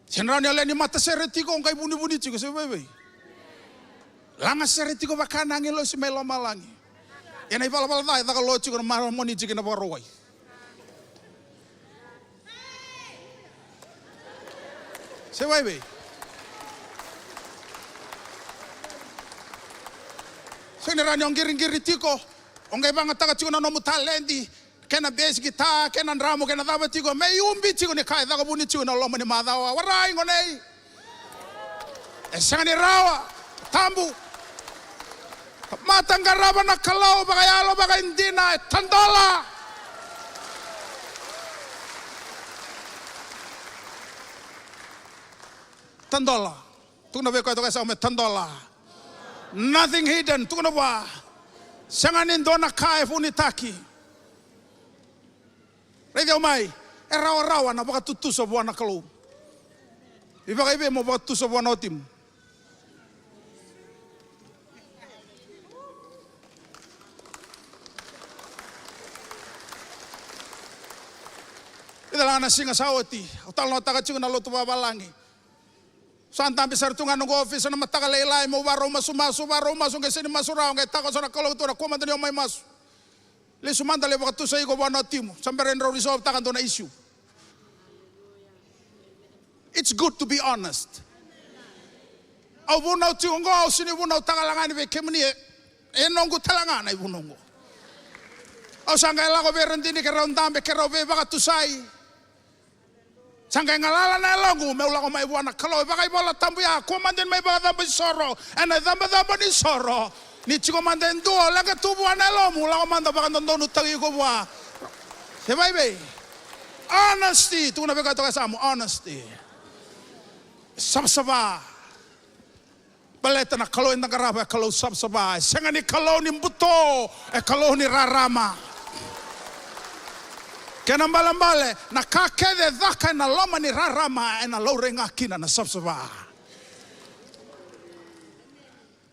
Se na rawa ni o lewe ni matasere tiko, o qai vunivuni tiko, se vaivai. Lagasere tiko vaka na agilosi mai lomalagi. Ia na ivalavala ca e caka lo tiko na maramoni tiko na Vakarauwai. Se vaivai. Sega ni rawa ni o qiriqiri tiko, o qai vagataka tiko na nomu taledi, kei na bass guitar, kei na drum, kei na cava tiko, me iubi tiko ni ka e caka vuni tiko na loma ni macawa. Warai gone. E sega ni rawa. Tabu. Tamata qarava na Kalou vakayalo, vakaidina, e tadola. Tadola. Tukuna vei koya toka e sa me tadola. Nothing hidden. Tukuna vua. Sega ni dua na ka e vunitaki. Raici au mai. E rawarawa na vakatutusa vua na Kalou. I vakaivei mo vakatutusa vua na watimu? I cala na siga sa oti, au talanoataka tiko na lotu vavalagi. Sa dabe sara tu ga noqu ofisa na mataka lailai, meu varau masumasu, varau masu, qai sega ni masu rawa, qai takoso na Kalou tu na kua mada ni o mai masu. Lesu mada lai vakatusai iko vua na watimu. Sa bera ni rau resolve taka dua na issue. It's good to be honest. Au vunau tiko oqo, au sega ni vunautaka lagani vei kemuni e, e noqu tale ga na ivunau oqo. Au sa qai lako vei Radini ke rau dabe, ke rau veivakatusai. Sa qai galala na yaloqu meu lako mai vua na Kalou, e vakaivola tabu ya, kua mada ni mai vakacabo isoro ena icabocabo ni soro. Ni tiko mada e dua o leqa tu vua na yalomu, lako mada vakadodonutaki iko vua. Se vaivei. Honesty, tukuna vei koya toka e yasamu, honesty. Savasava. Baleta na Kalou eda qarava e Kalou savasava, e sega ni Kalou ni buto, e Kalou ni rarama. Kena balebale, na ka kece e caka ena loma ni rarama ena laurai ga kina na savasava.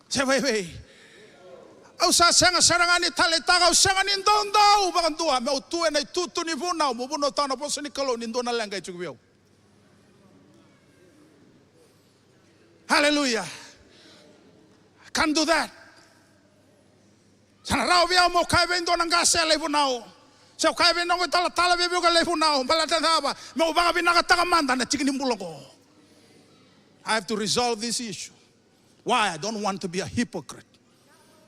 Se vaivei. Au sa sega sara ga ni taleitaka, au sega ni doudou vakadua meu tu ena itutu ni vunau, meu vunautaka na vosa ni Kalou ni dua na leqa e tiko vei au. Hallelujah. I can't do that. Sa na rawa vei au meu kaya vei dua na qase e lai vunau, se au kaya vei noqu italatala vei vei au ka lai vunau, baleta cava? Meu vakavinakataka mada na tiki ni bula oqo. I have to resolve this issue. Why? I don't want to be a hypocrite.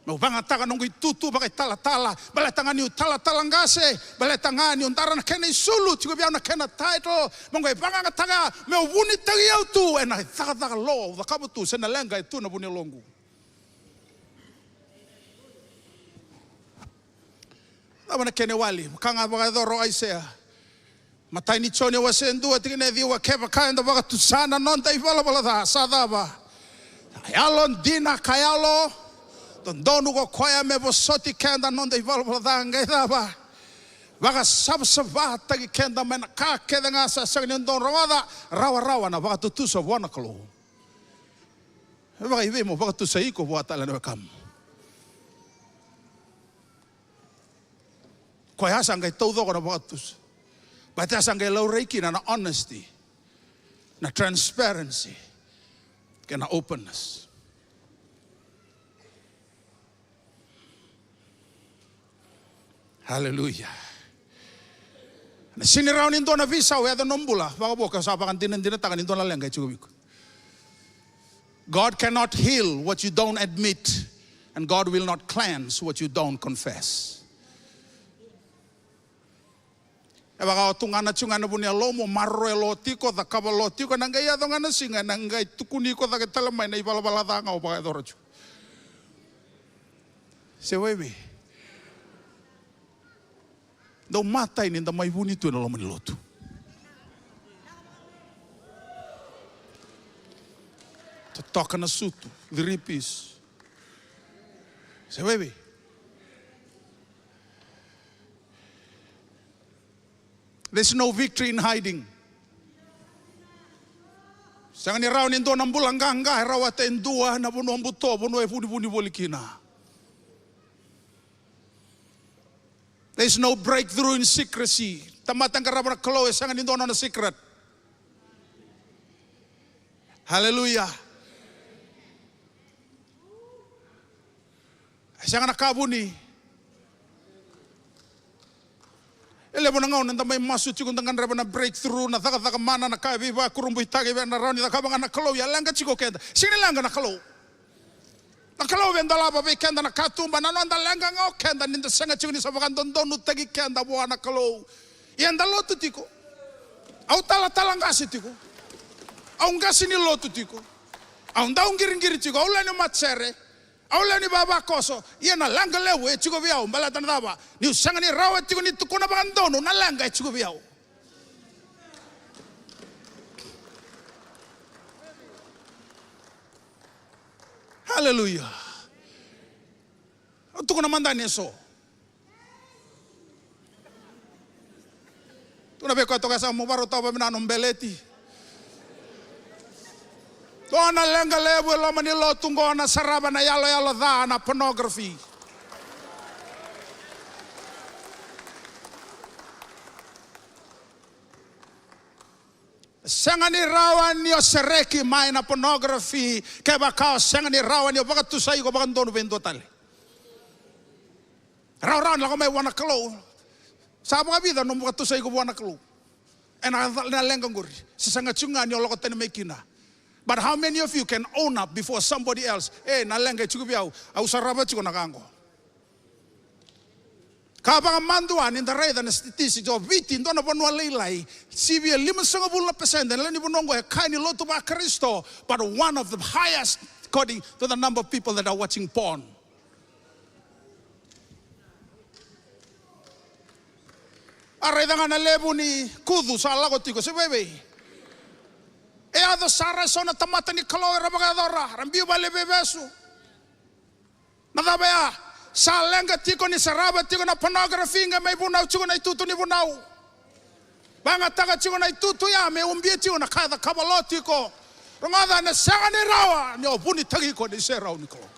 Meu vagataka noqu itutu vakaitalatala, baleta ga niu talatala qase, baleta ga niu dara na kena isulu, tiko vei au na kena title, meu qai vakayagataka meu vunitaki au tu ena cakacaka lo au cakava tu, se na leqa e tu na vuniyaloqu. Cava na kena iwali? Vaka ga vakayacora o Aisea. Matai ni Joni wase dua tikina e ciwa, kevaka eda vakatusa na noda ivalavala ca, sa cava? Yalodina ka yalo dodonu ko koya me vosoti keda na noda ivalavala ca, qai cava? Vakasavasavataki keda mai na ka kece ga sa sega ni dodonu. Rogoca, rawarawa na vakatutusa vua na Kalou. E vakaivei mo vakatusa iko vua tale na wekamu? Koya sa qai taucoko na vakatusa. Baleta sa qai laurai kina na honesty, na transparency, kei na openness. Hallelujah. Na sega ni rawa ni dua na veisau e yaco na nomu bula vakavo ke o sa vakadinadinataka ni dua na leqa e tiko vei iko. God cannot heal what you don't admit, and God will not cleanse what you don't confess. E vaka o tugana tiko ga na vuniyalomu, maroroya lo tiko, cakava lo tiko, ena qai yaco ga na siga ena qai tukuni iko cake tale mai na ivalavala ca ga o vakayacora tiko. Se vaivei. Dau matai ni da mai vuni tu ena loma ni lotu. Totoka na sutu, three piece. Se veve. There's no victory in hiding. Sega ni rawa ni dua na bula qaqa e rawata e dua na vanua buto, vanua e vunivuni voli kina. There's no breakthrough in secrecy. Tamata e qarava na Kalou, e sega ni dua na nona secret. Haleluya. E sega na ka vuni. E levu na gauna da mai masu tiko, da gadreva na breakthrough, na cakacaka mana, na ka e veivakurabuitaki, e na rawa ni cakava ga na Kalou, ia leqa tiko keda. Sega ni leqa na Kalou. Na Kalou e dolava vei keda na katuba, na noda leqa ga o keda ni da sega tiko ni sa vakadodonutaki keda vua na Kalou. Ia eda lotu tiko. Au talatala qase tiko. Au qase ni lotu tiko. Au dau qiriqiri tiko. Au lewe ni matasere. Au lewe ni vavakoso. Ia na leqa levu e tiko vei au. Baleta na cava? Niu sega ni rawa tiko ni tukuna vakadodonu na leqa e tiko vei au. Haleluya. Au tukuna mada ni so. Tukuna vei koya toka sa mo varautaka vavina no beleti. Dua na leqa levu e loma ni lotu qo na sarava na yaloyalo ca na pornography. Sega ni rawa ni o sereki mai na pornography kevaka o sega ni rawa ni o vakatusai iko vakadodonu vei dua tale. Rawarawa ni lako mai vua na Kalou. Sa vakavica nomu vakatusai iko vua na Kalou ena, na leqa qori? Se sega tiko ga ni o lako tani mai kina. But how many of you can own up before somebody else? E, na leqa e tiko vei au, au sarava tiko na ka qo. Ka vakamadua ni da raica na statistics o Viti, dua na vanua lailai, sivia limasagavulu na pasede na lewe ni vanua oqo e kaya ni lotu vaKarisito, but one of the highest according to the number of people that are watching porn. A raica ga na levu ni kucu sa lako tiko, se vevei. E yaco sara eso na tamata ni Kalou era vakayacora, ra biu vale veivesu. Na cava ya? Sa leqa tiko ni sarava tiko na pornography, qai mai vunau tiko na itutu ni vunau. Vagataka tiko na itutu ya me ubia tiko na ka e cakava lo tiko. Rogoca, na sega ni rawa ni o vunitaki iko ni serau ni Kalou.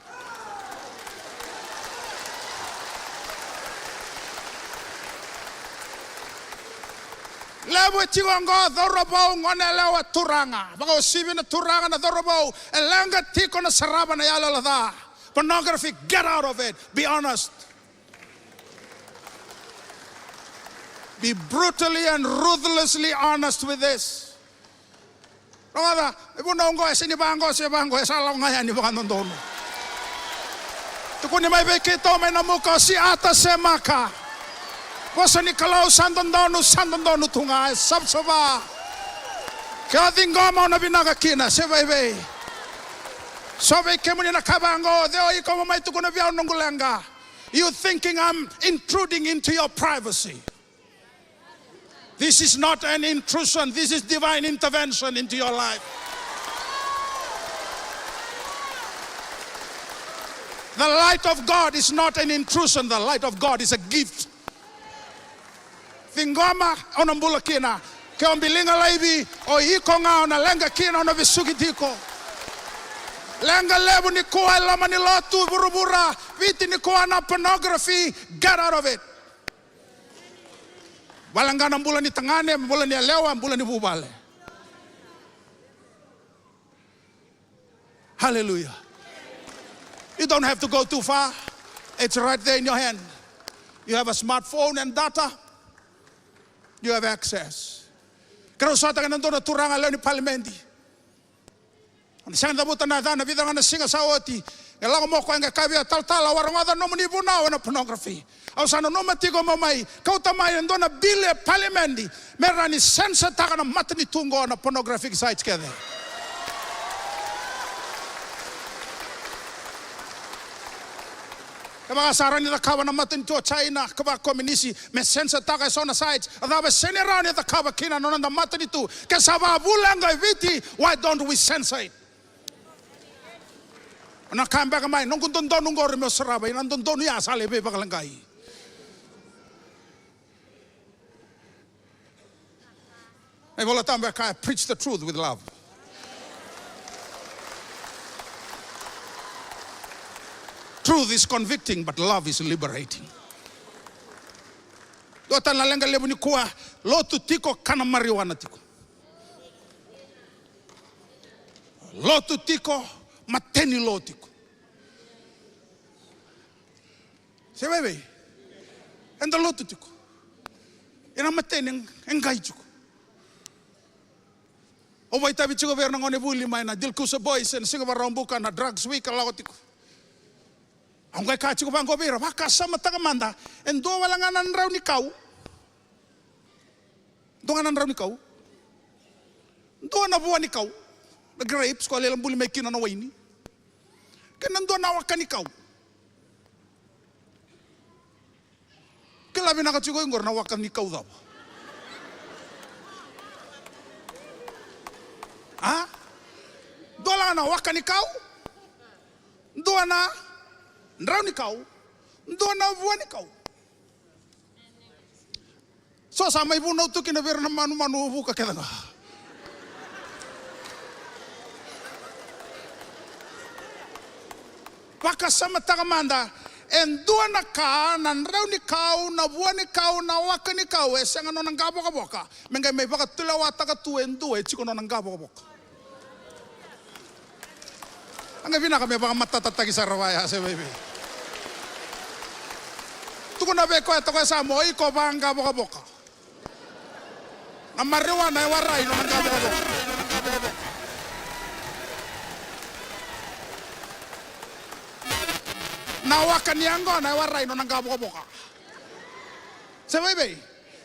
Levu e tiko oqo, cauravou, gone yalewa, turaga. Vakauasivi na turaga, na cauravou, e leqa tiko na sarava na yaloyalo ca. Pornography, get out of it. Be honest. Be brutally and ruthlessly honest with this. Rogoca, e vunau oqo, e sega ni vaqo, se vaqo, e sa lako ga yani vakadodonu. Tukuni mai vei keitou mai na muka, o si ata se maka. Vosa ni Kalou sa dodonu, sa dodonu tu ga, e savasava. Ke o ciqoma o na vinaka kina, se vaivei. So vei kemuni na ka vaqo, o cei o iko mo mai tukuna vei au noqu leqa? You thinking I'm intruding into your privacy? This is not an intrusion. This is divine intervention into your life. The light of God is not an intrusion. The light of God is a gift. Ciqoma, o na bula kina. Ke o biliga laivi, o iko ga o na leqa kina, o na vesuki tiko. Leqa levu nikua e loma ni lotu, vuravura, Viti nikua na pornography, get out of it. Vale ga na bula ni tagane, bula ni yalewa, bula ni vuvale. Hallelujah. You don't have to go too far. It's right there in your hand. You have a smartphone and data. You have access. Keirau sotaka na dua na turaga lewe ni palimedi. O na sega ni cavuta na yacana, vica ga na siga sa oti. E lako mai o koya qai kaya vei au, talatala, au a rogoca nomuni vunau ena pornography. Au sa nanuma tiko mo mai kauta mai e dua na bili e palimedi me rawa ni censor-taka na matanitu oqo na pornographic sites kece. Kevaka sa rawa ni cakava na matanitu o China, ka vakakominisi, me censor-taka eso na sites, a cava e sega ni rawa ni cakava kina na noda matanitu? Ke sa vakavu leqa e Viti, why don't we censor it? Na ka beka mai, noqu dodonu qori meu sarava, ia na dodonu ya sa lai veivakaleqai. Na iVolatabu e kaya, preach the truth with love. Truth is convicting, but love is liberating. Dua tale na leqa levu nikua, lotu tiko ka na marijuana tiko. Lotu tiko, mateni lo tiko. Se vaivai. Eda lotu tiko. Ia na mateni e qai tiko. Au vakaitavi tiko vei ira na gonevuli mai na Dilkusa Boys ena Siga Vakaraubuka, na Drugs Week e lako tiko. Au qai kaya tiko vaqo vei ira, vakasamataka mada, e dua wale ga na drau ni kau. Dua ga na drau ni kau. Dua na vua ni kau. Na grapes, ko a lai buli mai kina na waini. Kei na dua na waka ni kau. Kila vinaka tiko qori na waka ni kau cava. A? Dua la na waka ni kau. Dua na drau ni kau. Dua na vua ni kau. So sa mai vunau tu kina vei ira na manumanu vuka kece ga. Vakasamataka mada, e dua na ka, na drau ni kau, na vua ni kau, na waka ni kau, e sega nona qavokavoka me qai mai vakatulewataka tu e dua e tiko nona qavokavoka. A qai vinaka me vakamatatataki sara vaya, se vaivei. Tukuna vei koya toka e sa mo iko vaqavokavoka. Na marijuana e warai nona qavokavoka. Na waka ni yaqona e warai nona qavokavoka. Se vaivei.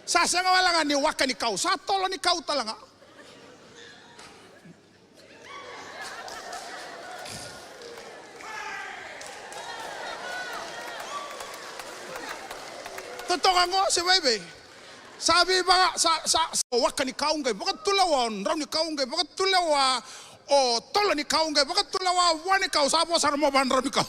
Sa sega wale ga ni waka ni kau, sa tolo ni kau tale ga. Totoka qo se vaivei. Sa veivaka, sa, sa, sa waka ni kau qai vakatulewa, drau ni kau qai vakatulewa, o tolo ni kau qai vakatulewa, vua ni kau sa vo sara mo vadrau ni kau.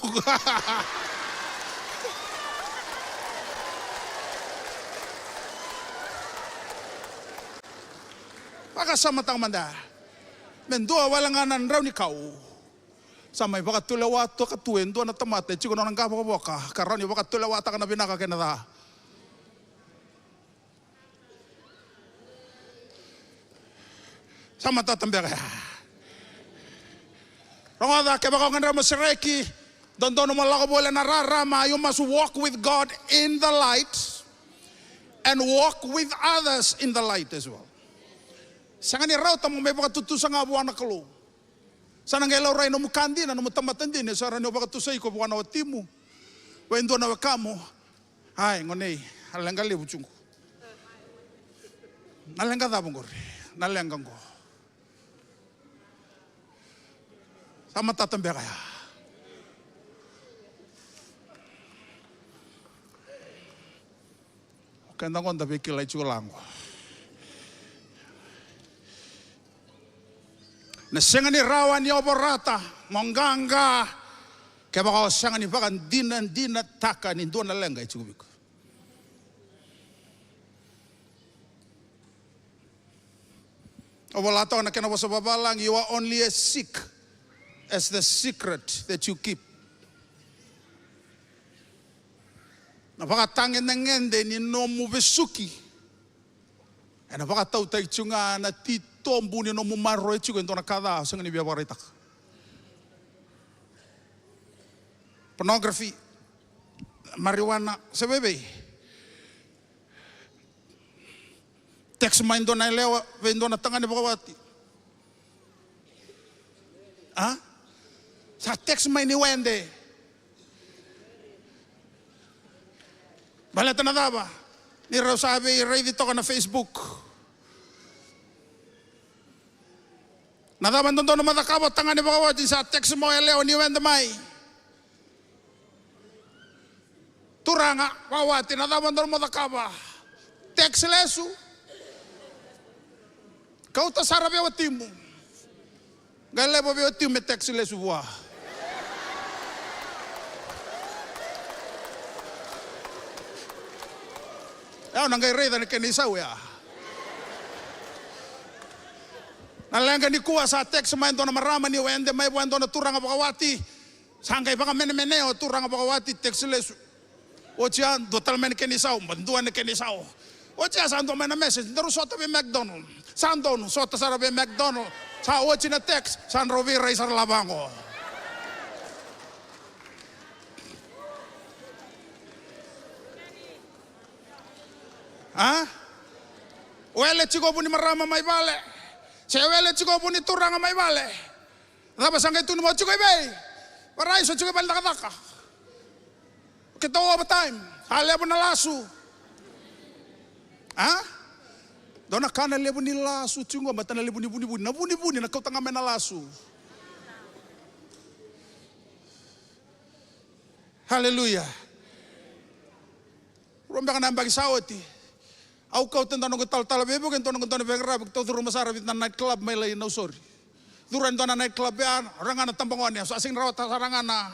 Vakasamataka mada. Me dua wale ga na drau ni kau. Sa mai vakatulewataka tu e dua na tamata e tiko nona qavokavoka, ka rawa ni vakatulewataka na vinaka kei na ca. Sa matata beka ya. Rogoca, kevaka o gadreva mo sereki, dodonu mo lako voli ena rarama, you must walk with God in the light and walk with others in the light as well. Sega ni rauta mo mai vakatutusa ga vua na Kalou. Sa na qai laurai nomu ka dina, nomu tamata dina, sa rawa ni o vakatusa iko vua na watimu, vei dua na wekamu. Ai, gonei, a leqa levu tu qo. Na leqa cava qori? Na leqa qo. Sa matata beka ya. O keda qo da veikilai tiko laqo. Na sega ni rawa ni o vorata mo qaqa kevaka o sega ni vakadinadinataka ni dua na leqa e tiko vei iko. O vola toka na kena vosa vavalagi, you are only as sick as the secret that you keep. Na vakatagedegede ni nomu vesuki ena vakatautaki tu ga na titobu ni nomu maroroi tiko e dua na ka ca o sega ni via vakaraitaka. Pornography, marijuana, se vaivei. Text mai dua na yalewa vei dua na tagane vakawati. A? Sa text mai ni wede. Baleta na cava? Ni rau sa veiraici toka na Facebook. Na cava dodonu mo cakava, tagane vakawati? Sa text mai o yalewa ni wede mai. Turaga vakawati, na cava dodonu mo cakava? Text lesu. Kauta sara vei watimu. Qai levu vei watimu me text lesu vua. Au na qai raica na kena isau ya. Na leqa nikua sa text mai e dua na marama ni wede mai vua e dua na turaga vakawati. Sa qai vakamenemenea o turaga vakawati, text lesu. Oti ya, dua tale mai na kena isau, ba dua na kena isau. Oti ya sa dua mai na message, daru sota vei McDonald. Sa donu, sota sara vei McDonald. Sa oti na text, sa drau veirai sara la vaqo. A? Wele tiko vu ni marama mai vale. Se wele tiko vu ni turaga mai vale. Cava sa qai tukuni mo tiko i vei? Varai, so tiko i vale cakacaka. Keitou overtime. Sa levu na lasu. A? Dua na ka na levu ni lasu tiko, mata na levu ni vunivuni. Na vunivuni na kauta ga mai na lasu. Haleluya. Rua beka na yabaki sa oti. Au kauta e dua noqu talatala veivuke, e dua noqu dua na veiqaravi, keitou curuma sara vei na night club mai lai Nausori. Curu e dua na night club ya, ra ga na tabagone, so a sega ni rawata sara ga na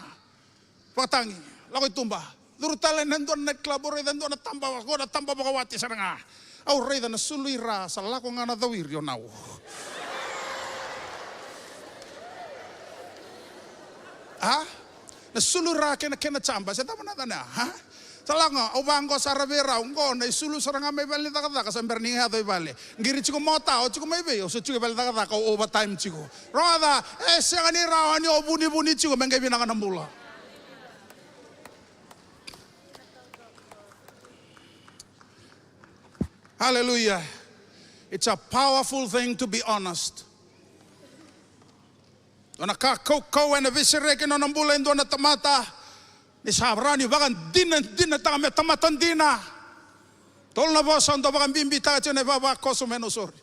vakatagi, lako i tuba. Curu tale na dua na night club, au raica e dua na taba, qo na taba vakawati sara ga. Au raica na sulu i ra, sa lako ga na cawiri o nau. A? Na sulu ra kei na kena jaba, se cava na yacana ya, a? Sa lako ga, au vaqo sara vei rau, qo na isulu sara ga mai vale ni cakacaka, sa bera ni yaco i vale. Qiri tiko mota, o tiko mai vei, o so tiko i vale ni cakacaka, o overtime tiko. Rogoca, e sega ni rawa ni o vunivuni tiko me qai vinaka na bula. Hallelujah. It's a powerful thing to be honest. Dua na ka kaukauwa ena veisereki ena nona bula e dua na tamata, ni sa rawa ni vakadinadinataka me tamata dina. Tolu na vosa au dau vakabibitaka tiko na ivavakoso mai Nausori.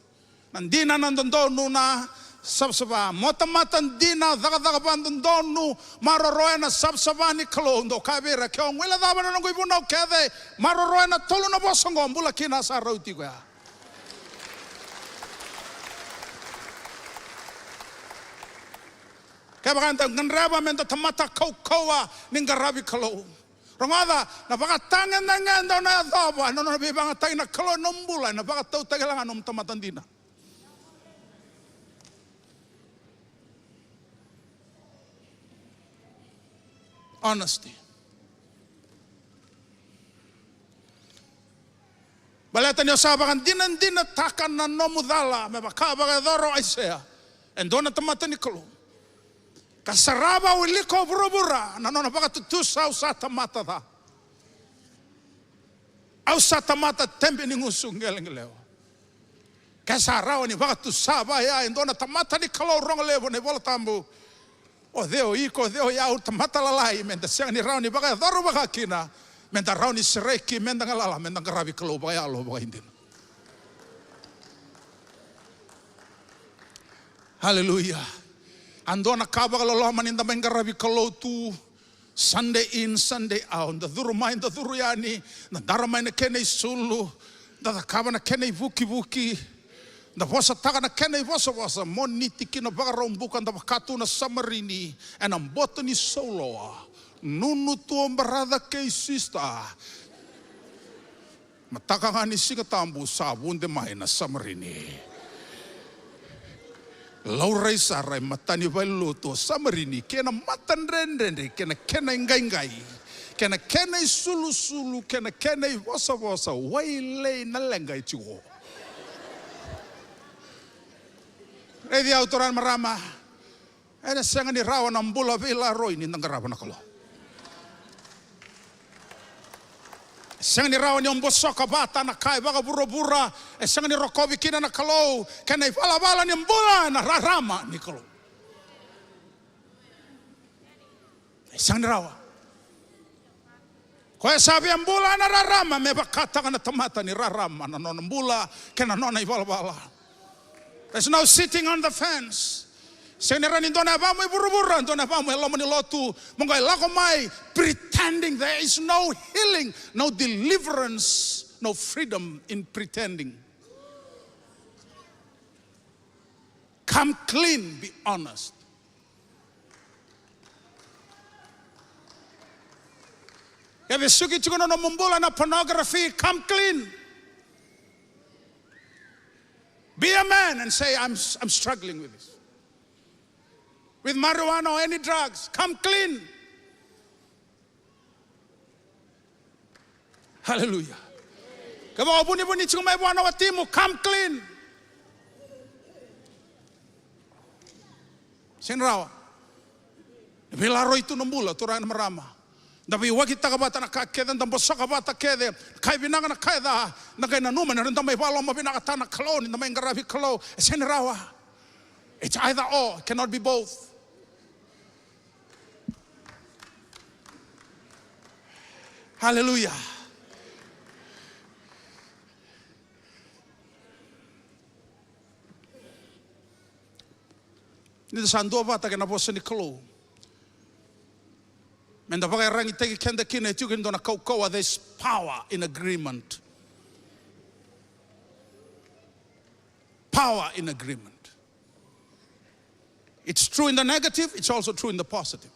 Na dina, na dodonu, na savasava. Mo tamata dina, cakacaka vakadodonu, maroroya na savasava ni Kalou. Dou kaya vei ira, ke o guilecava na noqu ivunau kece, maroroya na tolu na vosa oqo, bula kina, sa rauti koya. Kevaka eda gadreva meda tamata kaukauwa ni qaravi Kalou, rogoca, na vakatagedegede o na yacova ena nona veivagataki na Kalou ena nomu bula, ena vakatautaki tale ga na nomu tamata dina. Honesty. Baleta ni o sa vakadinadinataka na nomu cala, me vaka vakayacora o Aisea, e dua na tamata ni Kalou. Ka sarava, au wilika o vuravura, na nona vakatutusa, au sa tamata ca. Au sa tamata tebe ni gusu qeleqelewa. Ke sa rawa ni vakatusa vaya e dua na tamata ni Kalou, rogo levu na iVola Tabu. O cei o iko, o cei o yau, tamata lalai, meda sega ni rawa ni vakayacora vaka kina, meda rawa ni sereki, meda galala, meda qaravi Kalou vakayalo, vakaidina. Haleluya. A dua na ka vakaloloma ni da mai qaravi Kalou tu, Sunday in, Sunday out. Da curu mai, da curu yani, da dara mai na kena isulu, da cakava na kena ivukivuki, da vosataka na kena ivosavosa. Moniti ki na Vakaraubuka, da vaka tu na Samarini ena boto ni sauloa. Nunu tu o brother kei sister. Mataka ga ni Siga Tabu sa vude mai na Samarini. Laurai sara e mata ni valenilotu o Samarini, kei na matadredredre, kei na kena iqaiqai, kei na kena isulusulu, kei na kena ivosavosa, wailei na leqa e tiko. Raici au, turaga, marama. Ena sega ni rawa na bula veilaroi ni da qarava na Kalou. E sega ni rawa ni o bosoka vata na ka e vakavuravura. E sega ni rokovi kina na Kalou kei na ivalavala ni bula ena rarama ni Kalou. E sega ni rawa. Koya sa via bula ena rarama me vakataka na tamata ni rarama na nona bula kei na nona ivalavala. There's no sitting on the fence. Sega ni rawa ni dua na yavamu e vuravura, dua na yavamu e loma ni lotu, mo qai lako mai pretending. There is no healing, no deliverance, no freedom in pretending. Come clean, be honest. Ke vesuki tiko na nomu bula na pornography, come clean. Be a man and say, I'm, I'm struggling with this. With marijuana or any drugs, come clean. Hallelujah. Kevaka o vunivuni tiko mai vua na watimu, come clean. Sega ni rawa. Ni veilaroi tu na bula, turaga na marama. Da veiwakitaka vata na ka kece, da bosoka vata kece, ka e vinaka na ka e ca, da qai nanuma ni da mai vakalomavinakataka na Kalou, ni da mai qaravi Kalou. E sega ni rawa. It's either or, cannot be both. Hallelujah. Ni da sa duavata kei na vosa ni Kalou, me da vakaiyaragitaki keda kina, e tiko e dua na kaukauwa, there's power in agreement. Power in agreement. It's true in the negative, it's also true in the positive.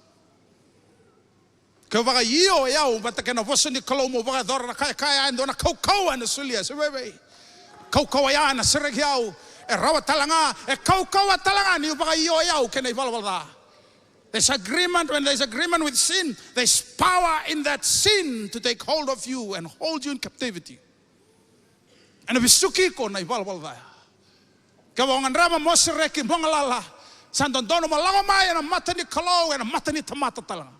Ke o vakaio o yau vata kei na vosa ni Kalou, mo vakayacora na ka e kaya, e dua na kaukauwa ena solia, se vevei. Kaukauwa ya ena sereki au, e rawa tale ga, e kaukauwa tale ga niu vakaio o yau kei na ivalavala ca. There's agreement, when there's agreement with sin, there's power in that sin to take hold of you and hold you in captivity. Ena vesuki iko na ivalavala ca ya. Kevaka o gadreva mo sereki, mo galala, sa dodonu mo lako mai ena mata ni Kalou, ena mata ni tamata tale ga.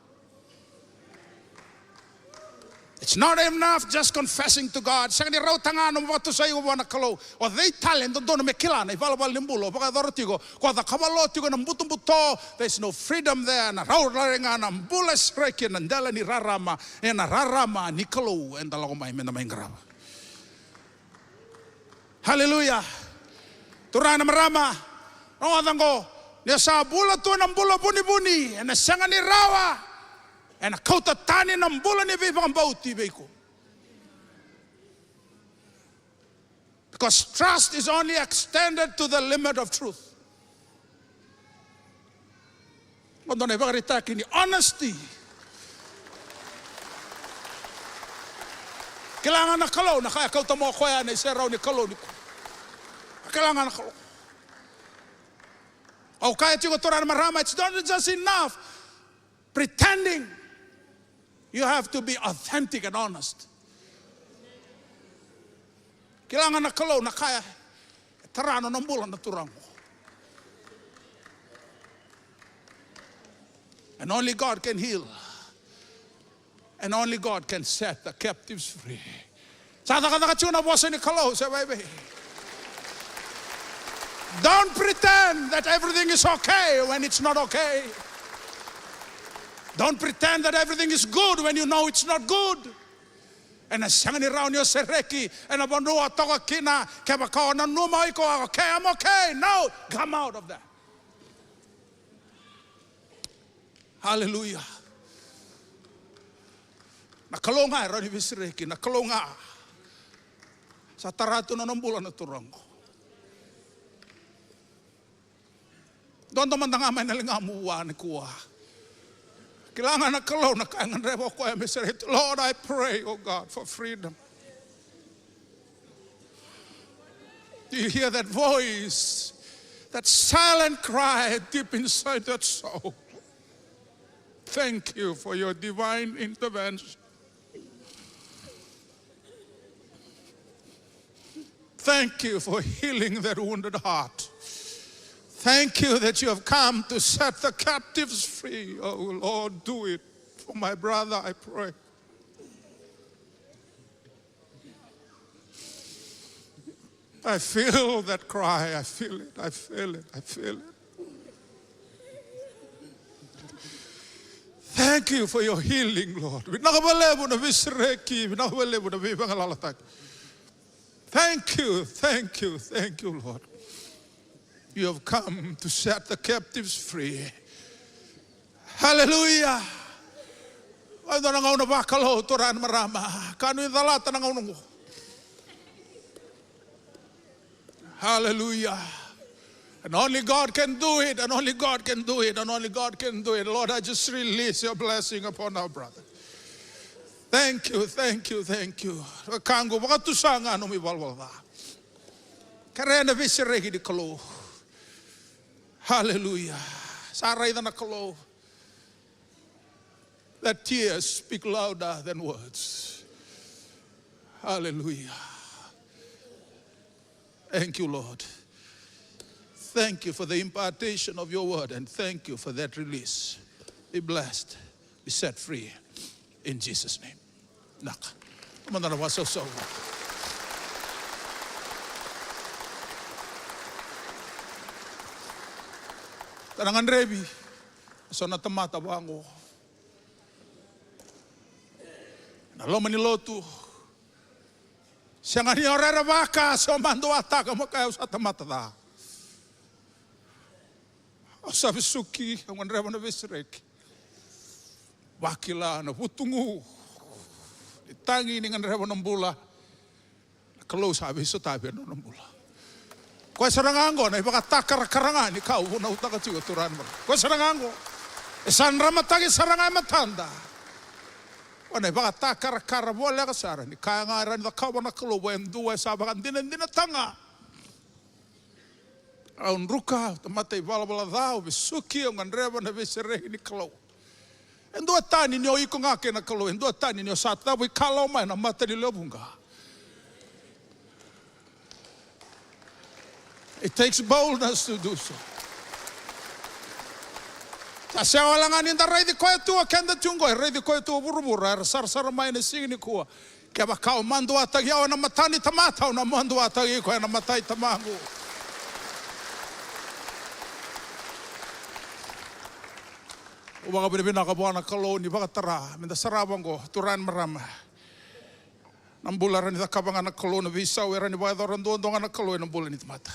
It's not enough just confessing to God. Sega ni rauta ga na nomu vakatusai iko vua na Kalou. O cei tale e dodonu me kila na ivalavala ni bula o vakayacora tiko, ko cakava lo tiko ena butobuto? There's no freedom there. Na rau lairai ga na bula e sereki ena dela ni rarama, ena rarama ni Kalou eda lako mai me da mai qarava. Haleluya. Turaga na marama, rogoca oqo, ni o sa bula tu ena bula vunivuni, ena sega ni rawa, ena kauta tani na bula ni veivakabauti vei iko. Because trust is only extended to the limit of truth. Qo dua na ivakaraitaki ni honesty. Kila ga na Kalou na ka e kauta mai o koya na iserau ni Kalou nikua. Kila ga na Kalou. Au kaya tiko, turaga na marama, it's not just enough pretending. You have to be authentic and honest. Kila ga na Kalou na ka e tara na nona bula na turaga. And only God can heal. And only God can set the captives free. Sa cakacaka tiko na vosa ni Kalou, se vevei. Don't pretend that everything is okay when it's not okay. Don't pretend that everything is good when you know it's not good. Ena sega ni rawa ni o sereki ena vanua o toka kina kevaka o nanuma o iko, okay, I'm okay. No, come out of that. Haleluya. Na Kalou ga e rawa ni veisereki, na Kalou ga. Sa tara tu na nona bula na turaga. Dodo mada ga mai na ligamu vua nikua. Kila ga na Kalou na ka e gadreva o koya me sereki. Lord, I pray, oh God, for freedom. Do you hear that voice? That silent cry deep inside that soul. Thank you for your divine intervention. Thank you for healing that wounded heart. Thank you that you have come to set the captives free. Oh Lord, do it for my brother, I pray. I feel that cry. I feel it. I feel it. I feel it. Thank you for your healing, Lord. Vinaka vakalevu na veisereki, vinaka vakalevu na veivagalalataki. Thank you, thank you, thank you, Lord. You have come to set the captives free. Haleluya. Oya e dua na gauna vakalou, turaga na marama. Ka ni calata na gauna oqo. Haleluya. And only God can do it, and only God can do it, and only God can do it. Lord, I just release your blessing upon our brother. Thank you, thank you, thank you. Wekaqu, vakatusa ga nomu ivalavala ca. Kerea na veisereki ni Kalou. Haleluya. Sa raica na Kalou. That tears speak louder than words. Haleluya. Thank you, Lord. Thank you for the impartation of your word, and thank you for that release. Be blessed, be set free in Jesus' name. Naka. Mada na vakasausau. Tara na gadrevi. So na tamata vaqo. Na loma ni lotu. Sega ni o rerevaka, se o maduataka mo kaya au sa tamata ca. Au sa vesuki, au gadreva na veisereki. Vakila na vutugu. Ni tagi ni gadreva na bula. Na Kalou sa veisotavi ena nona bula. Koya sara ga oqo na ivakatakarakara ga ni ka au vunautaka tiko, turaga na marama. Koya sara ga oqo. E sa dramataki sara ga e matada. Koya na ivakatakarakara voleka sara ni kaya ga e rawa ni cakava na Kalou vua e dua e sa vakadinadinataka ga. Au druka, au tamata ivalavala ca, au vesuki, au gadreva na veisereki ni Kalou. E dua tani ni o iko ga kei na Kalou, e dua tani ni o sa tavo ikalawa mai na mata ni lewe vuqa. It takes boldness to do so. Sa sega wale ga ni da raici koya tu o keda tu oqo, e raici koya tu o vuravura, era sarasara mai ena siga nikua. Kevaka o maduataki au ena mata ni tamata, au na maduataki iko ena mata i Tamaqu. Au vakavinavinaka vua na Kalou ni vakatara, meda sarava oqo, turaga na marama. Na bula e rawa ni cakava ga na Kalou, na veisau e rawa ni vakayacora duadua ga na Kalou ena bula ni tamata.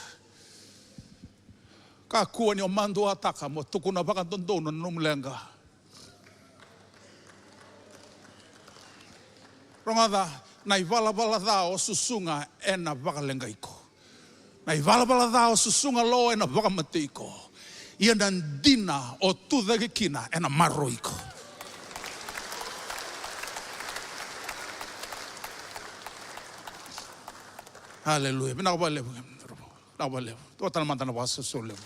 Kakua ni o maduataka mo tukuna vakadodonu na nomu leqa. Rogoca, na ivalavala ca o susuga ena vakaleqa iko. Na ivalavala ca o susuga lo ena vakamatei iko. Ia na dina o tucake kina ena maroroi iko. Aleluya. Vinaka vakalevu. Vinaka vakalevu. Dua tale mada na vakasausau levu.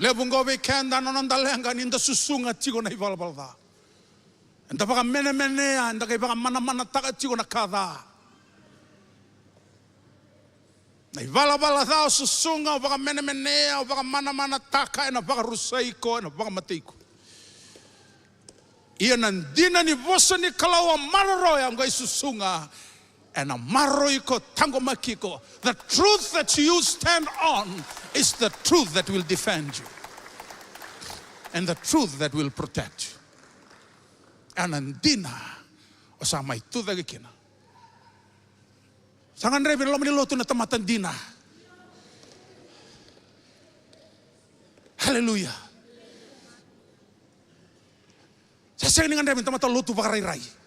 Levu qo vei keda na noda leqa ni da susuga tiko na ivalavala ca. Eda vakamenemenea, eda qai vakamanamanataka tiko na ka ca. Na ivalavala ca o susuga, o vakamenemenea, o vakamanamanataka, ena vakarusai iko, ena vakamatei iko. Ia na dina ni vosa ni Kalou, o maroroya, o qai susuga, ena maroroi iko, taqomaki iko. The truth that you stand on is the truth that will defend you. And the truth that will protect you. Ena dina o sa mai tucake kina. Sa gadrevi ena loma ni lotu na tamata dina. Aleluya. Sa sega ni gadrevi na tamata lotu vakarairai.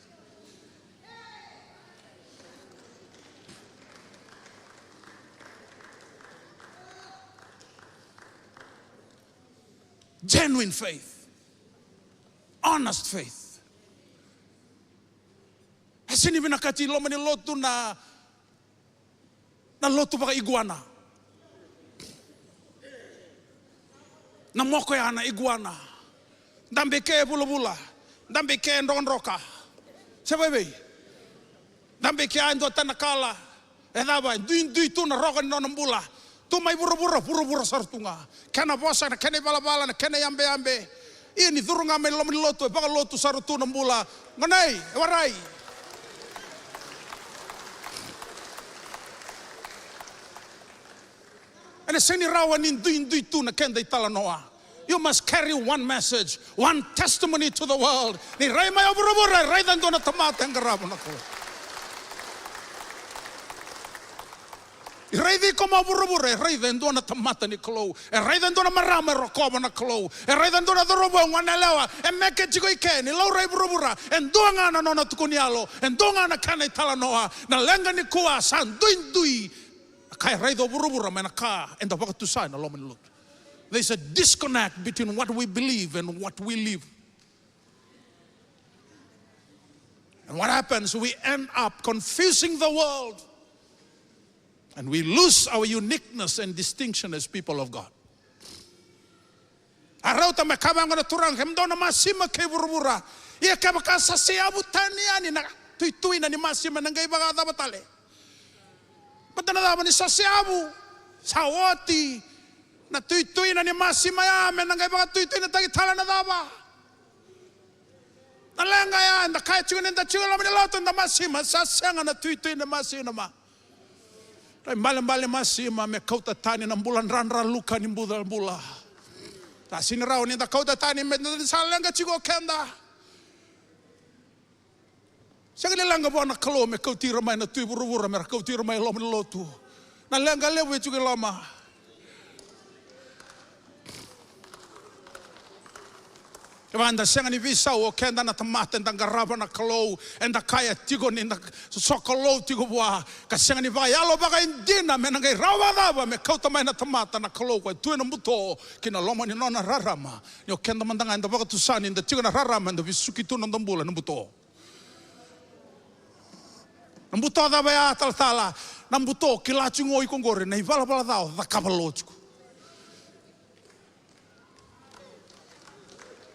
Genuine faith. Honest faith. E sega ni vinakati loma ni lotu na, na lotu vakaiguana. Na moko ya na iguana. Dabe ke vulavula. Dabe ke drokadroka. Se vaivei. Dabe ke a dua tani na kala. E cava, e duidui tu na roka ni nona bula. Tu mai vuravura, vuravura sara tu ga. Kena vosa, na kena ivalavala, na kena iyabeyabe. Ia ni curu ga mai loma ni lotu, e vakalotu sara tu na bula. Gonei, e warai. Ena sega ni rawa ni duidui tu na keda italanoa. You must carry one message, one testimony to the world. Ni rai mai o vuravura, e raica e dua na tamata e qarava na Kalou. E raici iko mai o vuravura, e raica e dua na tamata ni Kalou. E raica e dua na marama e rokova na Kalou. E raica e dua na cauravou, goneyalewa, e meke tiko i ke, ni laurai vuravura. E dua ga na nona tukuni yalo, e dua ga na kena italanoa. Na leqa nikua sa duidui. Na ka e raica o vuravura mai na ka eda vakatusa ena loma ni lotu. There's a disconnect between what we believe and what we live. And what happens? We end up confusing the world. And we lose our uniqueness and distinction as people of God. A rauta me kaya vaqo na Turaga, kemudou na masima kei vuravura. Ia kevaka sa seavu tani yani na tuituina ni masima, na qai vakacava tale? Baleta na cava? Ni sa seavu, sa oti na tuituina ni masima ya, me na qai vakatuituinataki tale na cava? Na leqa ya, eda kaya tiko ni da tiko e loma ni lotu, eda masima, sa sega na tuituina ni masima. Rai balebale masima me kauta tani na bula dradra luka ni bula bula. Sa sini rawa ni da kauta tani me da sa leqa tiko o keda. Sega ni leqa vua na Kalou me kauti ira mai na tui vuravura, me ra kauti ira mai loma ni lotu. Na leqa levu e tiko i loma. Kevaka eda sega ni veisau o keda na tamata, eda qarava na Kalou, eda kaya tiko ni da sokalou tiko vua, ka sega ni vakayalo vakaidina me na qai rawa vakacava me kauta mai na tamata na Kalou, koya tu ena buto ki na loma ni nona rarama. Ni o keda mada ga eda vakatusa ni da tiko na rarama, eda vesuki tu na noda bula ena buto. Na buto cava ya talatala? Na buto kila tiko o iko qori na ivalavala ca o cakava lo tiko.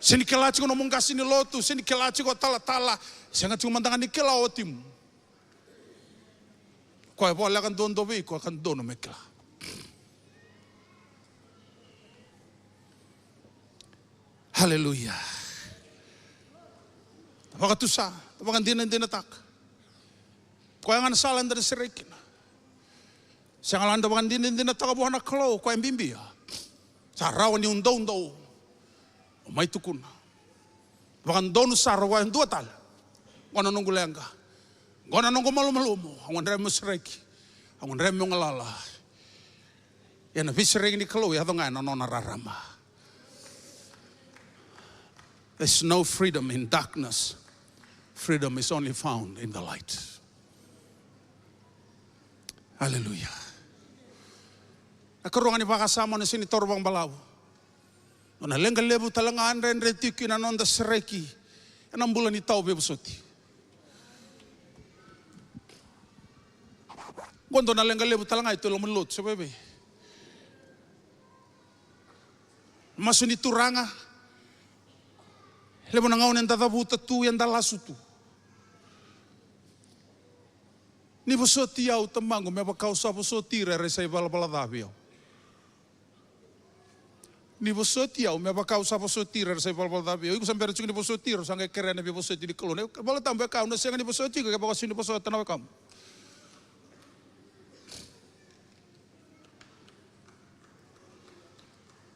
Se ni kila tiko nomu qase ni lotu, se ni kila tiko talatala, sega tiko mada ga ni kila o timu. Koya e voleka duadua vei iko, ka dodonu me kila. Haleluya. Da vakatusa, da vakadinadinataka. Koya ga na sala eda na sereki kina. Sega la ni da vakadinadinataka vua na Kalou, koya e bibi. Sa rawa niu doudou. O mai tukuna. Vakadonu sara vua e dua tale. Qo na noqu leqa. Qo na noqu malumalumu. Au gadreva meu sereki. Au gadreva meu galala. Ia na veisereki ni Kalou e yaco ga ena nona rarama. There's no freedom in darkness. Freedom is only found in the light. Haleluya. Na karua ga ni vakasama, na sega ni taura vakabalavu. Nona leqa levu tale ga dredre tiko kina na noda sereki ena bula ni tau veivosoti. Qo dua na leqa levu tale ga e tu e loma ni lotu, se vaivai. Masu ni Turaga. Levu na gauna eda cavuta tu, eda lasu tu. Ni vosoti au, Tamaqu, me vaka au sa vosoti ira era sa ivalavala ca vei au. Ni vosoti au me vaka au sa vosoti ira era sa ivalavala ca vei au. Iko sa bera tiko ni vosoti ira, sa qai kerea na veivosoti ni Kalou. Na iVola Tabu e kaya, au na sega ni vosoti iko kevaka o sega ni vosota na wekamu.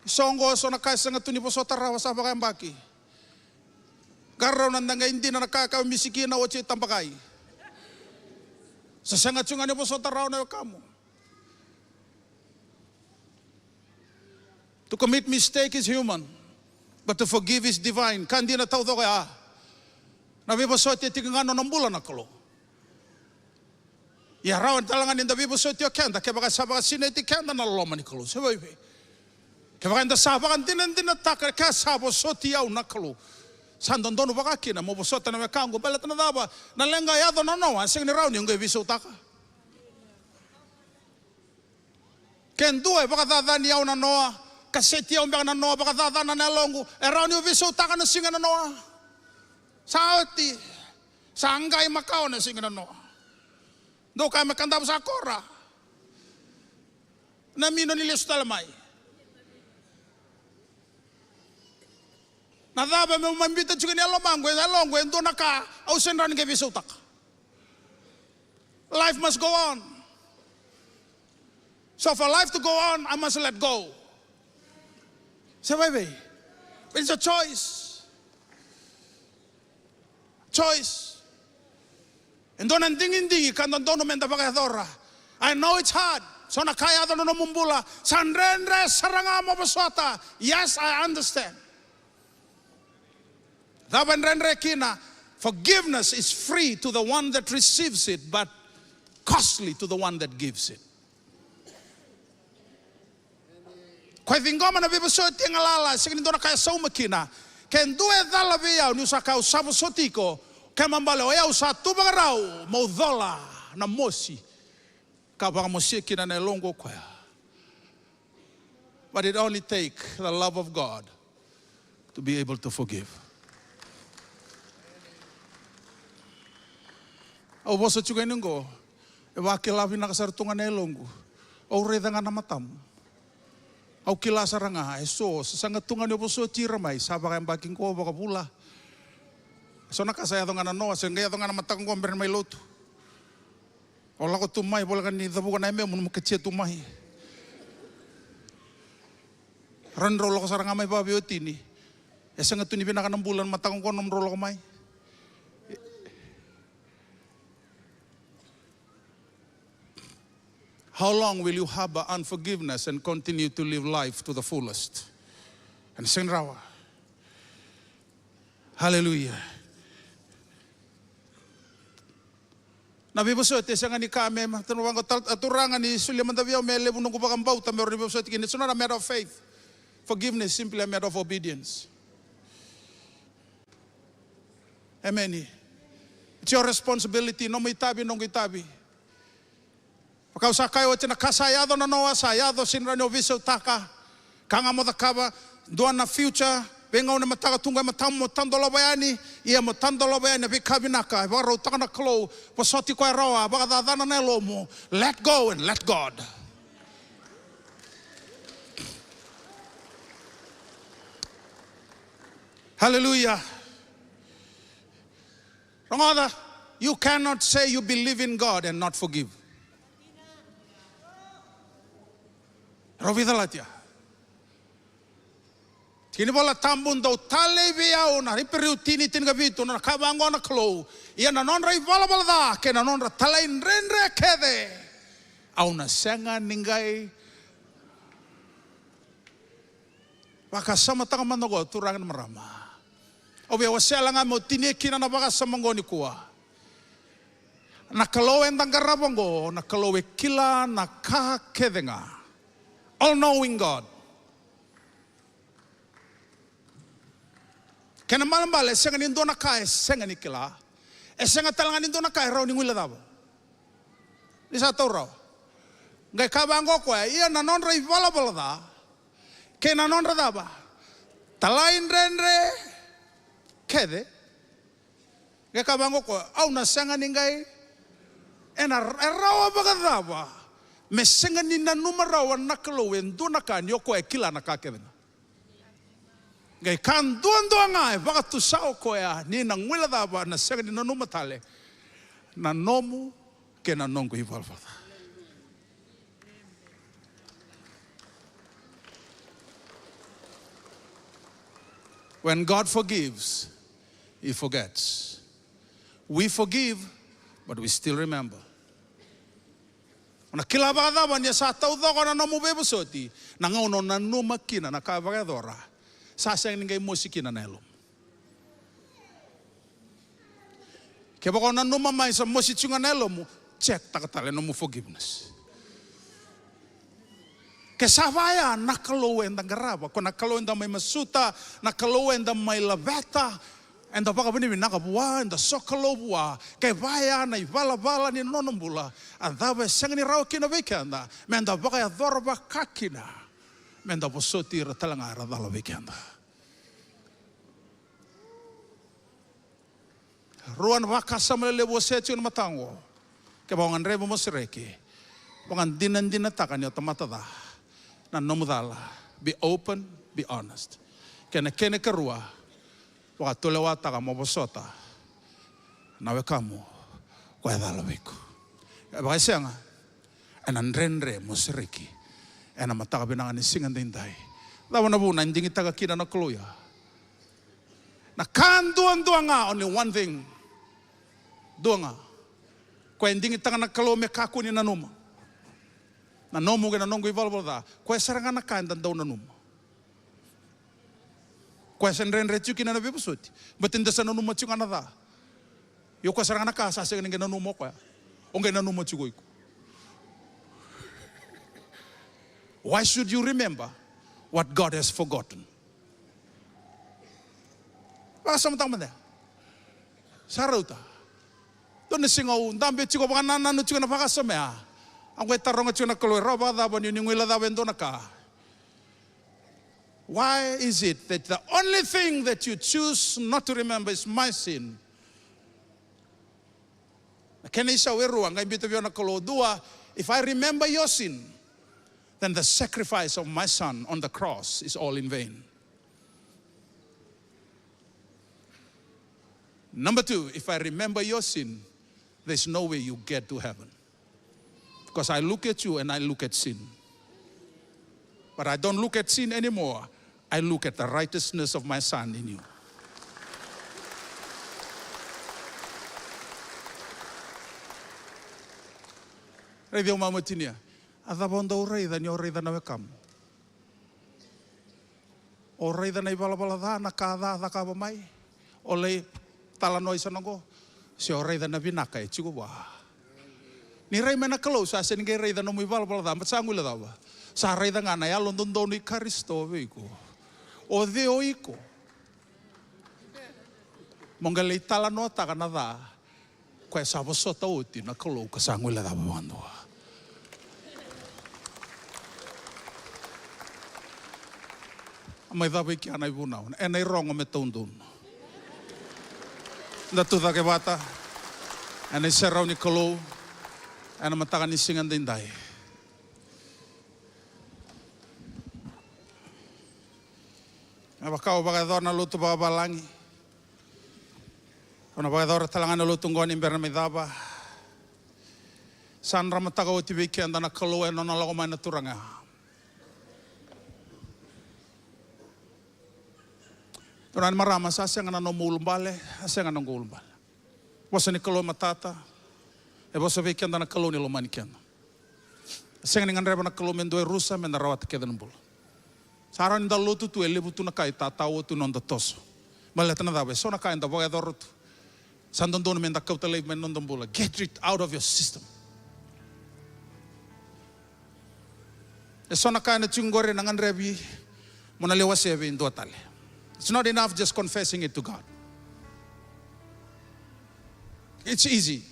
So qo, so na ka e sega tu ni vosota rawa, sa vakayabaki. Qarauna, da qai dina na ka e kaya o Misiki, na oti e tabakai. Sa sega tu ga ni vosota rawa na wekamu. To commit mistake is human, but to forgive is divine. Ka dina taucoko ya. Na veivosoti e tiko ga ena nona bula na Kalou. Ia rawa tale ga ni da veivosoti o keda kevaka sa vakasinaiti keda na loma ni Kalou. Se vaivei. Kevaka eda sa vakadinadinataka, ke sa vosoti au na Kalou, sa dodonu vaka kina mo vosota na wekaqu. Baleta na cava? Na leqa e yaco nanoa, e sega ni rawa ni o qai veisautaka. Ke dua e vakacacani au nanoa, kaseti au beka nanoa, vakacacana na yaloqu, e rawa ni o veisautaka na siga nanoa? Sa oti. Sa qai makawa na siga nanoa. Dou kaya me Kadavu sa kora. Na mino ni lesu tale mai. Na cava meu mai biuta tiko ni yalomaqu, e yaloqu, e dua na ka au sega ni rawa ni qai veisautaka. Life must go on. So for life to go on, I must let go. Se vaivei. It's a choice. Choice. E dua na digidigi ka dodonu meda vakayacora. I know it's hard. So na ka e yaco na nomu bula, sa dredre sara ga mo vosota. Yes, I understand. Cava e dredre kina? Forgiveness is free to the one that receives it, but costly to the one that gives it. Ko e ciqoma na veivosoti e galala, e sega ni dua na ka e sauma kina. Ke dua e cala vei au niu sa kaya au sa vosoti iko, Kena ibalebale o yau sa tu vakarau meu cola na mosi ka vakamosia kina na yaloqu o koya. But it only take the love of God to be able to forgive. Au vosa tiko yani qo, e vakila vinaka sara tu ga na yaloqu. Au raica ga na matamu. Au kila sara ga, e so, sa saga tu ga ni o vosoti ira mai, sa vakayabaki qo, vakavula. So na ka sa yaco ga na noa, se qai yaco ga na mataka qo bera ni mai lotu. O lako tu mai, voleka ni cavuka na yamemu, nomu katia tu mai. Rawa ni drau lako sara ga mai vakaveiwatini. E sega tu ni vinaka na bula na mataka qo, nomu drau lako mai. How long will you harbor unforgiveness and continue to live life to the fullest? And sega ni rawa. Hallelujah. Na veivosoti e sega ni ka me, me tanu vaqo, a Turaga ni solia mada vei au me levu noqu vakabauta me rawa ni veivosoti kina. It's not a matter of faith. Forgiveness is simply a matter of obedience. Emeni. It's your responsibility. Nomu itavi, noqu itavi. Vaka au sa kaya oti, na ka sa yaco na noa sa yaco, sega ni rawa ni o veisautaka. Ka ga mo cakava, dua na future, veigauna e mataka tu qo e matamu mo tadolava yani, ia mo tadolava yani na veika vinaka e vakarautaka na Kalou. Vosoti koya rawa, vakacacana na yalomu. Let go and let God. Hallelujah. Rogoca, you cannot say you believe in God and not forgive. Rau veicalatia. Tiki ni Vola Tabu, dou talei vei au, na Iperiu tini, tinikavitu, na ka vaqo na Kalou. Ia na nodra ivalavala ca kei na nodra talaidredre kece, au na sega ni qai vakasamataka mada qo, turaga na marama. Au via wasea ga meu tinia kina na vakasama qo nikua. Na Kalou eda qarava qo, na Kalou e kila na ka kece ga. All knowing God. Kena ibalebale e sega ni dua na ka e sega ni kila. E sega tale ga ni dua na ka e rawa ni guilecava. Ni sa taura rawa. Qai kaya vaqo o koya, ia na nodra ivalavala ca kei na nodra cava, talaidredre kece. Qai kaya vaqo o koya, au na sega ni qai. Ena, e rawa vakacava me sega ni nanuma rawa na Kalou e dua na ka ni o koya e kila na ka kece ga? Qai ka duadua ga e vakatusa o koya, ni na guilecava na sega ni nanuma tale na nomu kei na noqu ivalavala ca. When God forgives, He forgets. We forgive, but we still remember. O na kila vakacava ni sa taucoko na nomu veivosoti, na gauna o nanuma kina na ka vakayacora, sa sega ni qai mosi kina na yalomu. Kevaka o nanuma mai sa mosi tiko ga na yalomu, check taka tale nomu forgiveness. Ke sa vaya na Kalou eda qarava, ko na Kalou eda mai masuta, na Kalou eda mai laveta, eda vakavinavinaka vua, eda sokalou vua, ke vaya na ivalavala ni nona bula, a cava e sega ni rawa kina vei keda, meda vakayacora vakakina, meda vosoti ira tale ga era cala vei keda. Rua na vakasama lelevu au wasea tiko na mataka oqo. Kevaka o gadreva mo sereki, vakadinadinataka ni o tamata ca. Na nomu cala. Be open, be honest. Kena, kena ikarua, vakatulewataka mo vosota na wekamu ko e cala vei iko. E vakaisega, ena dredre mo sereki ena mataka vinaka ni siga daidai. Cava na vuna e digitaka kina na Kalou ya? Na ka duadua ga, only one thing. Dua ga. Koya e digitaka na Kalou me kakua ni nanuma. Na nomu kei na noqu ivalavala ca. Koya sara ga na ka eda dau nanuma. Koya sa dredre tiko kina na veivosoti. Baleta da sa nanuma tiko ga na ca. Io, koya sara ga na ka sa sega ni qai nanuma o koya. O qai nanuma tiko o iko. Why should you remember what God has forgotten? Vakasamataka mada. Sa rauta. Dua na siga au dabe tiko, vakanananu tiko na vakasama ya. Au qai taroga tiko na Kalou, e rawa vakacava ni, ni guilecava e dua na ka? Why is it that the only thing that you choose not to remember is my sin? Na kena isau e rua, qai biuta vei au na Kalou. Dua, if I remember your sin, then the sacrifice of my son on the cross is all in vain. Number two, if I remember your sin, there's no way you get to heaven. Because I look at you and I look at sin. But I don't look at sin anymore. I look at the righteousness of my son in you. Raici au, mama tinia. A cava o dau raica ni o raica na wekamu? O raica na ivalavala ca, na ka ca cakava mai, o lai talanoa i sana qo, se o raica na vinaka e tiko vua? Ni rai mai na Kalou, sa sega ni qai raica nomu ivalavala ca, baleta sa guilecava? Sa raica ga na yalododonu i Karisito vei iko. O cei o iko mo qai lai talanoataka na ca koya sa vosota oti na Kalou ka sa guilecava vakadua? A mai cava i kea na ivunau? Ena irogo me taudonu. Da tucake vata ena iserau ni Kalou ena mataka ni siga daidai. Me vaka au vakayacora na lotu vakavalagi, au na vakayacora tale ga na lotu oqo ni bera na mai cava. Sa dramataka oti vei keda na Kalou ena nona lako mai na Turaga. Turaga ni marama, sa sega na nomu ulubale, sa sega na noqu ulubale. Vosa ni Kalou e matata. E vosa vei keda na Kalou ni lomani keda. Sega ni gadreva na Kalou me dua e rusa me da rawata kece na bula. Sa rawa ni da lotu tu, e levu tu na ka e tatao tu na noda toso. Baleta na cava? E so na ka eda vakayacora tu. Sa dodonu me da kauta laivi mai na noda bula. Get it out of your system. E so na ka ena tiko qori ena gadrevi mo na lai wasea vei dua tale. It's not enough just confessing it to God. It's easy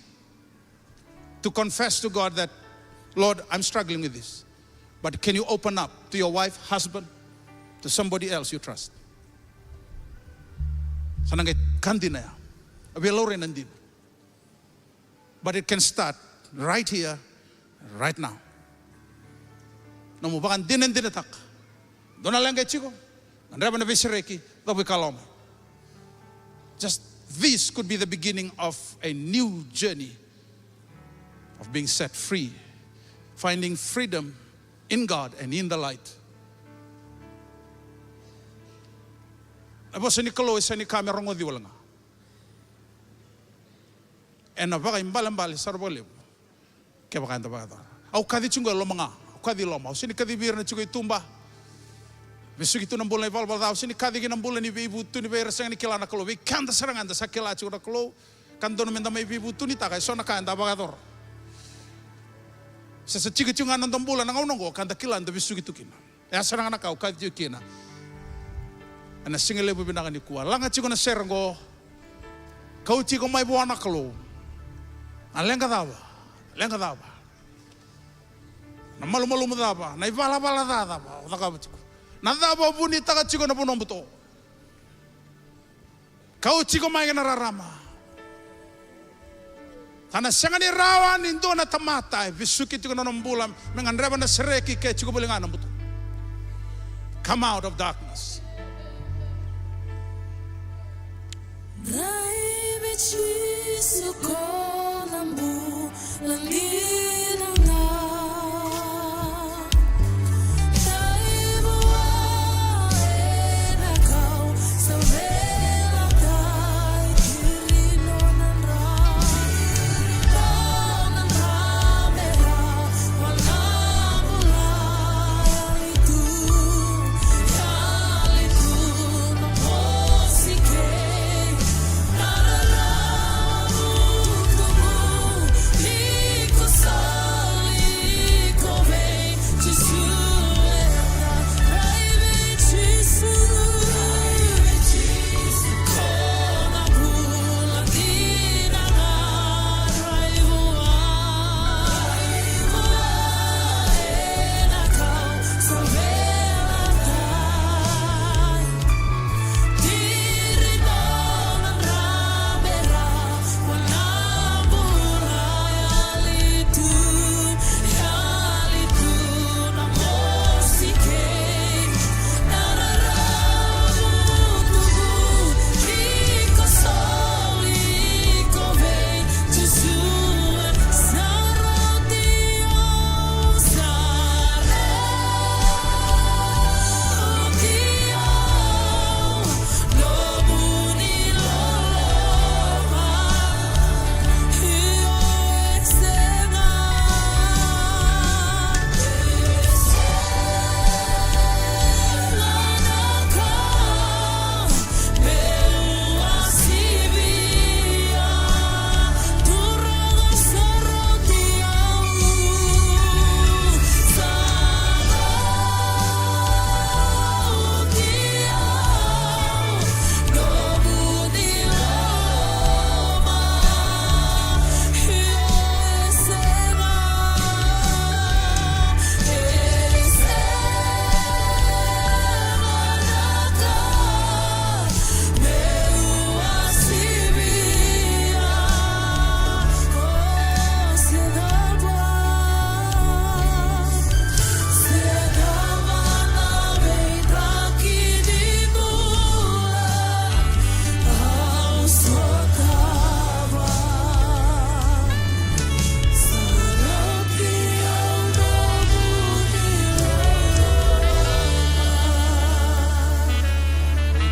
to confess to God that, "Lord, I'm struggling with this." But can you open up to your wife, husband, to somebody else you trust? Sa na qai ka dina ya. A via laurai na dina. But it can start right here, right now. Nomu vakadinadinataka. Dua na leqa e tiko, gadreva na veisereki, cava e kaloka mai. Just this could be the beginning of a new journey of being set free, finding freedom in God and in the light. Na vosa ni Kalou e sega ni ka me rogoci wale ga. Ena vakaibalebale sara vakalevu kevaka eda vakayacora. Au kaci tiko e loma ga, au kaci i loma, au sega ni kacivi ira na tiko i tuba. Vesuki tu na bula na ivalavala ca, au sega ni kaci kina na bula ni veivutuni vei ira sega ni kila na Kalou. Vei keda sara ga eda sa kila tiko na Kalou, ka dodonu meda mai veivutunitaka e so na ka eda vakayacora. Se sa tikotiko ga na noda bula na gauna oqo ka da kila da vesuki tu kina. E a sara ga na ka au kaci tiko kina ena siga levu vinaka nikua. Laga tiko na sere oqo. Kauti iko mai vua na Kalou. Na leqa cava? Leqa cava? Na malumalumu cava? Na ivalavala ca cava o cakava tiko? Na cava o vunitaka tiko ena vanua buto? Kauti iko mai ki na rarama. Sa na sega ni rawa ni dua na tamata e vesuki tiko na nona bula me gadreva na sereki ke tiko voli ga na buto. Come out of darkness. Draivi Jisu ko na bula dina ga.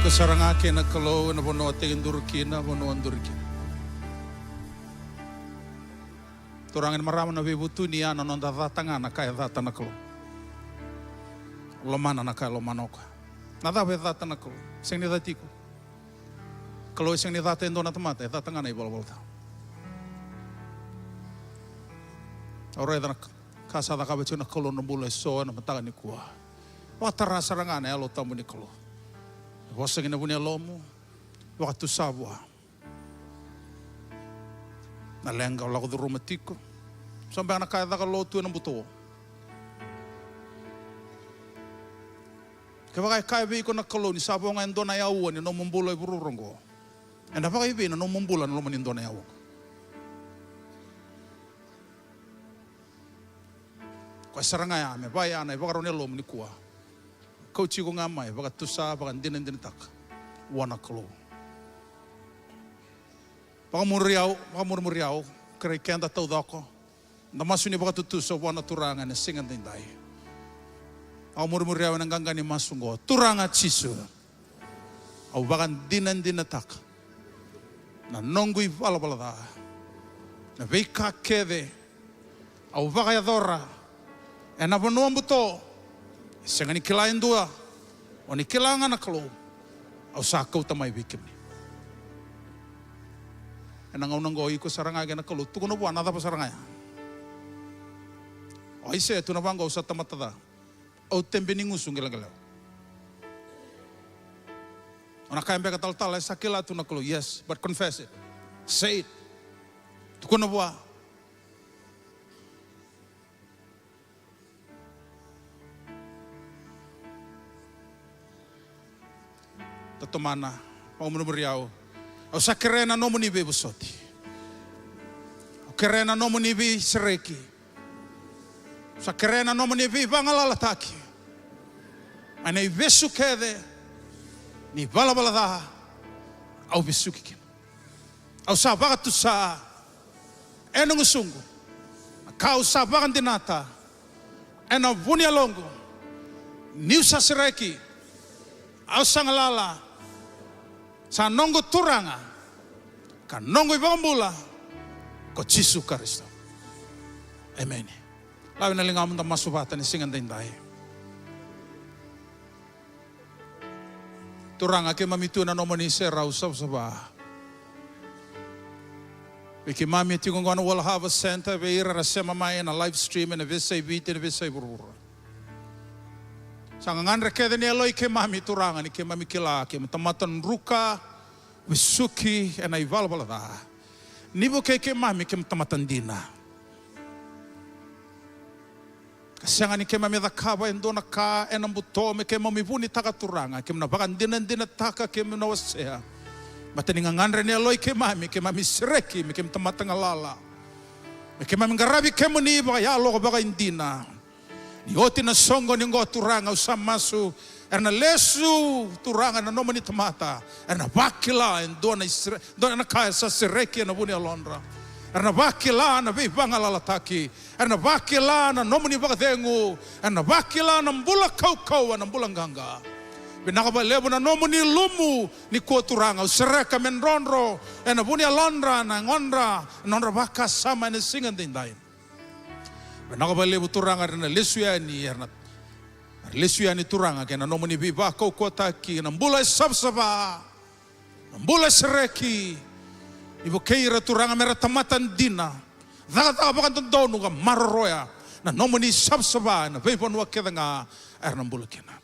Sara ga kei na Kalou ena vanua tekiduru kina, vanua duri kina. Turaga, na marama, na veivutuni ya na noda cata ga na ka e cata na Kalou. Lomana na ka e lomana o koya. Na cava e cata na Kalou? Sega ni cati iko. Kalou e sega ni cata e dua na tamata, e cata ga na ivalavala ca. Au raica na ka sa cakava tiko na Kalou na bula eso ena mataka nikua. Vakatara sara ga na Yalo Tabu ni Kalou. Vosa ki na vu ni yalomu. Vakatusa vua na leqa o lako curuma tiko. Sa beka na ka e caka lotu ena buto. Kevaka e kaya vei iko na Kalou ni sa vo ga e dua na yaua ni nomu bula e vuravura oqo, ena vakaivei na nomu bula ena loma ni dua na yaua oqo? Koya sara ga ya me vaya na ivakarau ni yalomu nikua. Kauti iko ga mai, vakatusa, vakadinadinataka vua na Kalou. Vakamuri au, vakamurimuri au, kerei keda taucoko. Da masu ni vakatutusa vua na Turaga ena siga edaidai. Au murimuri au ena qaqa ni masu oqo. Turaga Jisu, au vakadinadinataka na noqu ivalavala ca, na veika kece au vakayacora ena vanua buto. E sega ni kila e dua, o ni kila ga na Kalou. Au sa kauta mai vei kemuni. Ena gauna oqo iko sara ga kei na Kalou, tukuna vua na cava sara ga ya. O Aisea e tukuna vaqo, au sa tamata ca, au tebe ni gusu qeleqelewa. O na kaya beka talatala, e sa kila tu na Kalou. Yes, but confess it. Say it. Tukuna vua. Tatomana, vakamurimuri au. Au sa kerea na nomuni veivosoti. Au kerea na nomuni veisereki. Au sa kerea na nomuni veivagalalataki. Mai na ivesu kece ni valavala ca au vesuki kina. Au sa vakatusa ena gusuqu na ka au sa vakadinata ena vu ni yaloqu. Niu sa sereki, au sa galala. Sa noqu Turaga ka noqu iVakabula ko Jisu Karisito. Emeni. Lave na ligamu, da masu vata ena siga edaidai. Turaga, keimami tu ena nomuni serau savasava. Vei keimami e tiko oqo na World Harvest Centre, vei ira era sema mai ena live stream ena veiyasai Viti, ena veiyasai vuravura. Sa gagadre kece na yaloi keimami Turaga ni keimami kila keimami tamata druka, vesuki ena ivalavala ca. Ni vukei keimami keimami tamata dina. Ka sega ni keimami cakava e dua na ka ena buto me keimami vunitaka Turaga, keimami na vakadinadinataka, keimami na wasea. Baleta ni gagadre ni yaloi keimami, keimami sereki, me keimami tamata galala. Me keimami qaravi kemuni vakayalo ka vakaidina. Ni oti na soqo ni oqo Turaga, au sa masu era na lesu Turaga na nomuni tamata, era na vakila e dua na isere-, dua na ka e sa sereki ena vu ni yalodra. Era na vakila na veivagalalataki. Era na vakila na nomuni vakacegu. Era na vakila na bula kaukauwa, na bula qaqa. Vinaka vakalevu na nomuni lumu nikua Turaga, au sereka me drodro ena vu ni yalodra, na yagodra, na nodra vakasama ena siga edaidai. Vinaka vakalevu Turaga, era na lesu yani, era na, era lesu yani Turaga kei na nomuni veivakaukauwataki, na bula e savasava, na bula e sereki. Ni vukei ira Turaga me ra tamata dina, cakacaka vakadodonu ka maroroya na nomuni savasava ena veivanua kece ga era na bula kina.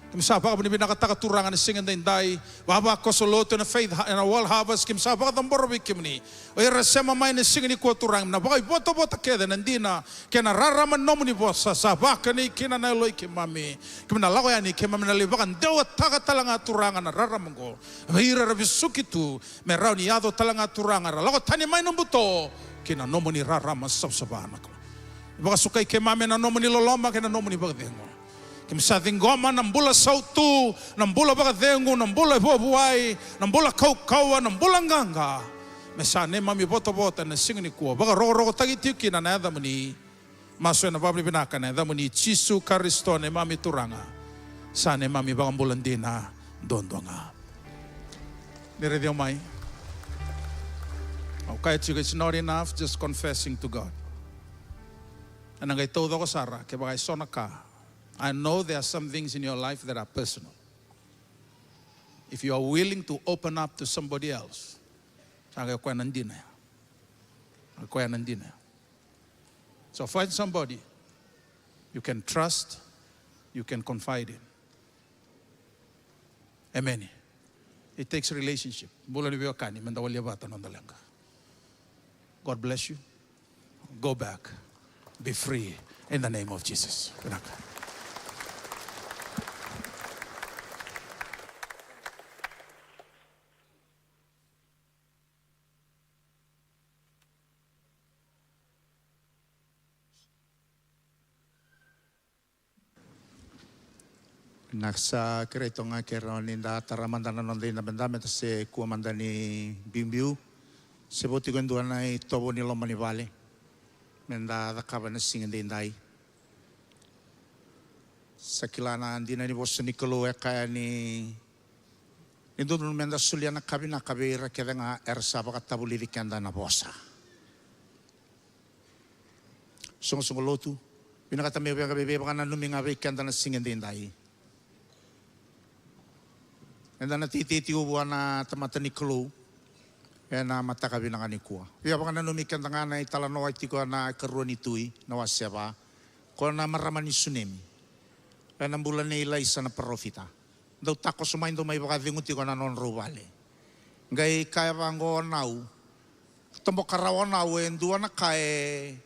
Keimami sa vakavinavinakataka Turaga na siga edaidai, vavakoso lotu ena Faith Ha-, ena World Harvest, keimami sa vakacabora vei kemuni. O ira era sema mai na siga nikua Turaga, na vakaivotavota kece na dina kei na rarama ni nomuni vosa, sa vakani kina na yaloi keimami. Keimami na lako yani, keimami na lai vakadewataka tale ga Turaga na rarama oqo vei ira era vesuki tu, me rawa ni yaco tale ga Turaga, ra lako tani mai na buto ki na nomuni rarama savasava na Kalou. Vakasukai keimami ena nomuni loloma kei na nomuni vakacegu. Keimami sa ciqoma na bula sautu, na bula vakacegu, na bula e vuavuai, na bula kaukauwa, na bula qaqa, me sa neimami votavota ena siga nikua. Vakarokorokotaki tiko kina na yacamuni. Masu ena vakavinavinaka ena yacamuni Jisu Karisito, neimami Turaga, sa neimami Vakabula dina duadua ga. Ni raici au mai. Au kaya tiko, it's not enough just confessing to God. Ena qai taucoko sara kevaka e so na ka. I know there are some things in your life that are personal. If you are willing to open up to somebody else, sa qai koya na dina ya. Qai koya na dina ya. So find somebody you can trust, you can confide in. Amen. It takes relationship. Bula ni veiwekani, meda walia vata noda leqa. God bless you. Go back. Be free in the name of Jesus. Vinaka. Na sa kerei toka ga ke rawa ni da tara mada na noda idabedabe, da se kua mada ni biubiu. Se vo tiko e dua na itovo ni loma ni vale me da cakava na siga edaidai. Sa kila na dina ni vosa ni Kalou e kaya ni, ni dodonu me da solia na ka vinaka vei ira kece ga era sa vakatavulici keda na vosa. Soqosoqo lotu, vinakata meu via veivakananumi ga vei keda na siga edaidai. Eda na teitei tiko vua na tamata ni Kalou ena mataka vinaka nikua. Via vakananumi keda ga na italanoa e tiko ena ikarua ni Tui na wase va, ko na marama ni Sunemi ena bula nei Ilaisa na parofita. Dau takoso mai, dau mai vakacegu tiko na nodrau vale. Qai kaya vaqo o Nau, toboka rawa o Nau e dua na ka e,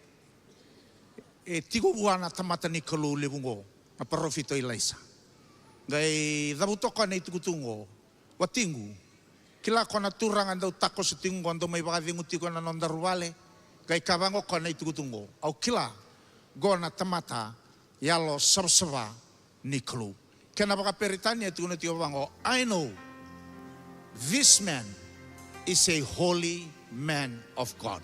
e tiko vua na tamata ni Kalou levu qo, na parofita o Ilaisa. Qai cavuta o koya na itukutuku qo, watiqu, kila ko na turaga dau takoso tiko qo, dau mai vakacegu tiko na nodaru vale. Qai kaya vaqo o koya na itukutuku qo, au kila, qo na tamata yalo savasava ni Kalou. Kena vakaperitania e tukuna tiko vaqo, I know this man is a holy man of God.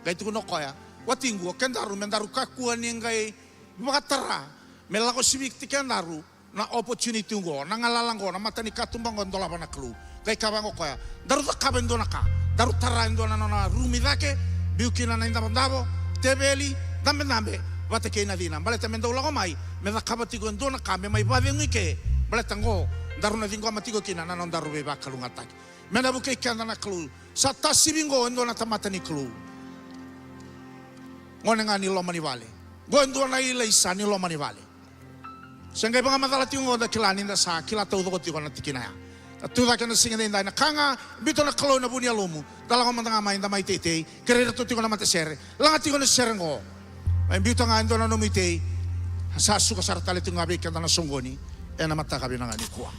Qai tukuna o koya, watiqu, o kedaru me daru kakua ni qai vakatara me lako siviti kedaru na opportunity qo, na galala qo, na matanikatuba qo e dolava na Kalou. Qai kaya vaqo o koya, daru cakava e dua na ka, daru tara e dua na nona rumu i cake, biu kina na idavodavo, teveli, dabedabe vata kei na cina, baleta me dau lako mai me cakava tiko e dua na ka me mai vakacegu i ke, baleta qo daru na ciqoma tiko kina na nodaru veivakalougatataki. Me na vukei keda na Kalou. Sa tasivi qo e dua na tamata ni Kalou. Gone ga ni loma ni vale. Qo e dua na Ilaisa ni loma ni vale. Se qai vakamacala tiko qo, da kila ni da sa kila taucoko tiko na tikina ya. Da tu cake na siga edaidai, na ka ga biuta na Kalou ena vu ni yalomu. Da lako mada ga mai, da mai teitei. Kerei iratou tiko na matasere, laga tiko na sere qo. Mai biuta ga e dua na nomu itei. Sa suka sara tale tiko ga vei keda na soqoni ena mataka vinaka nikua.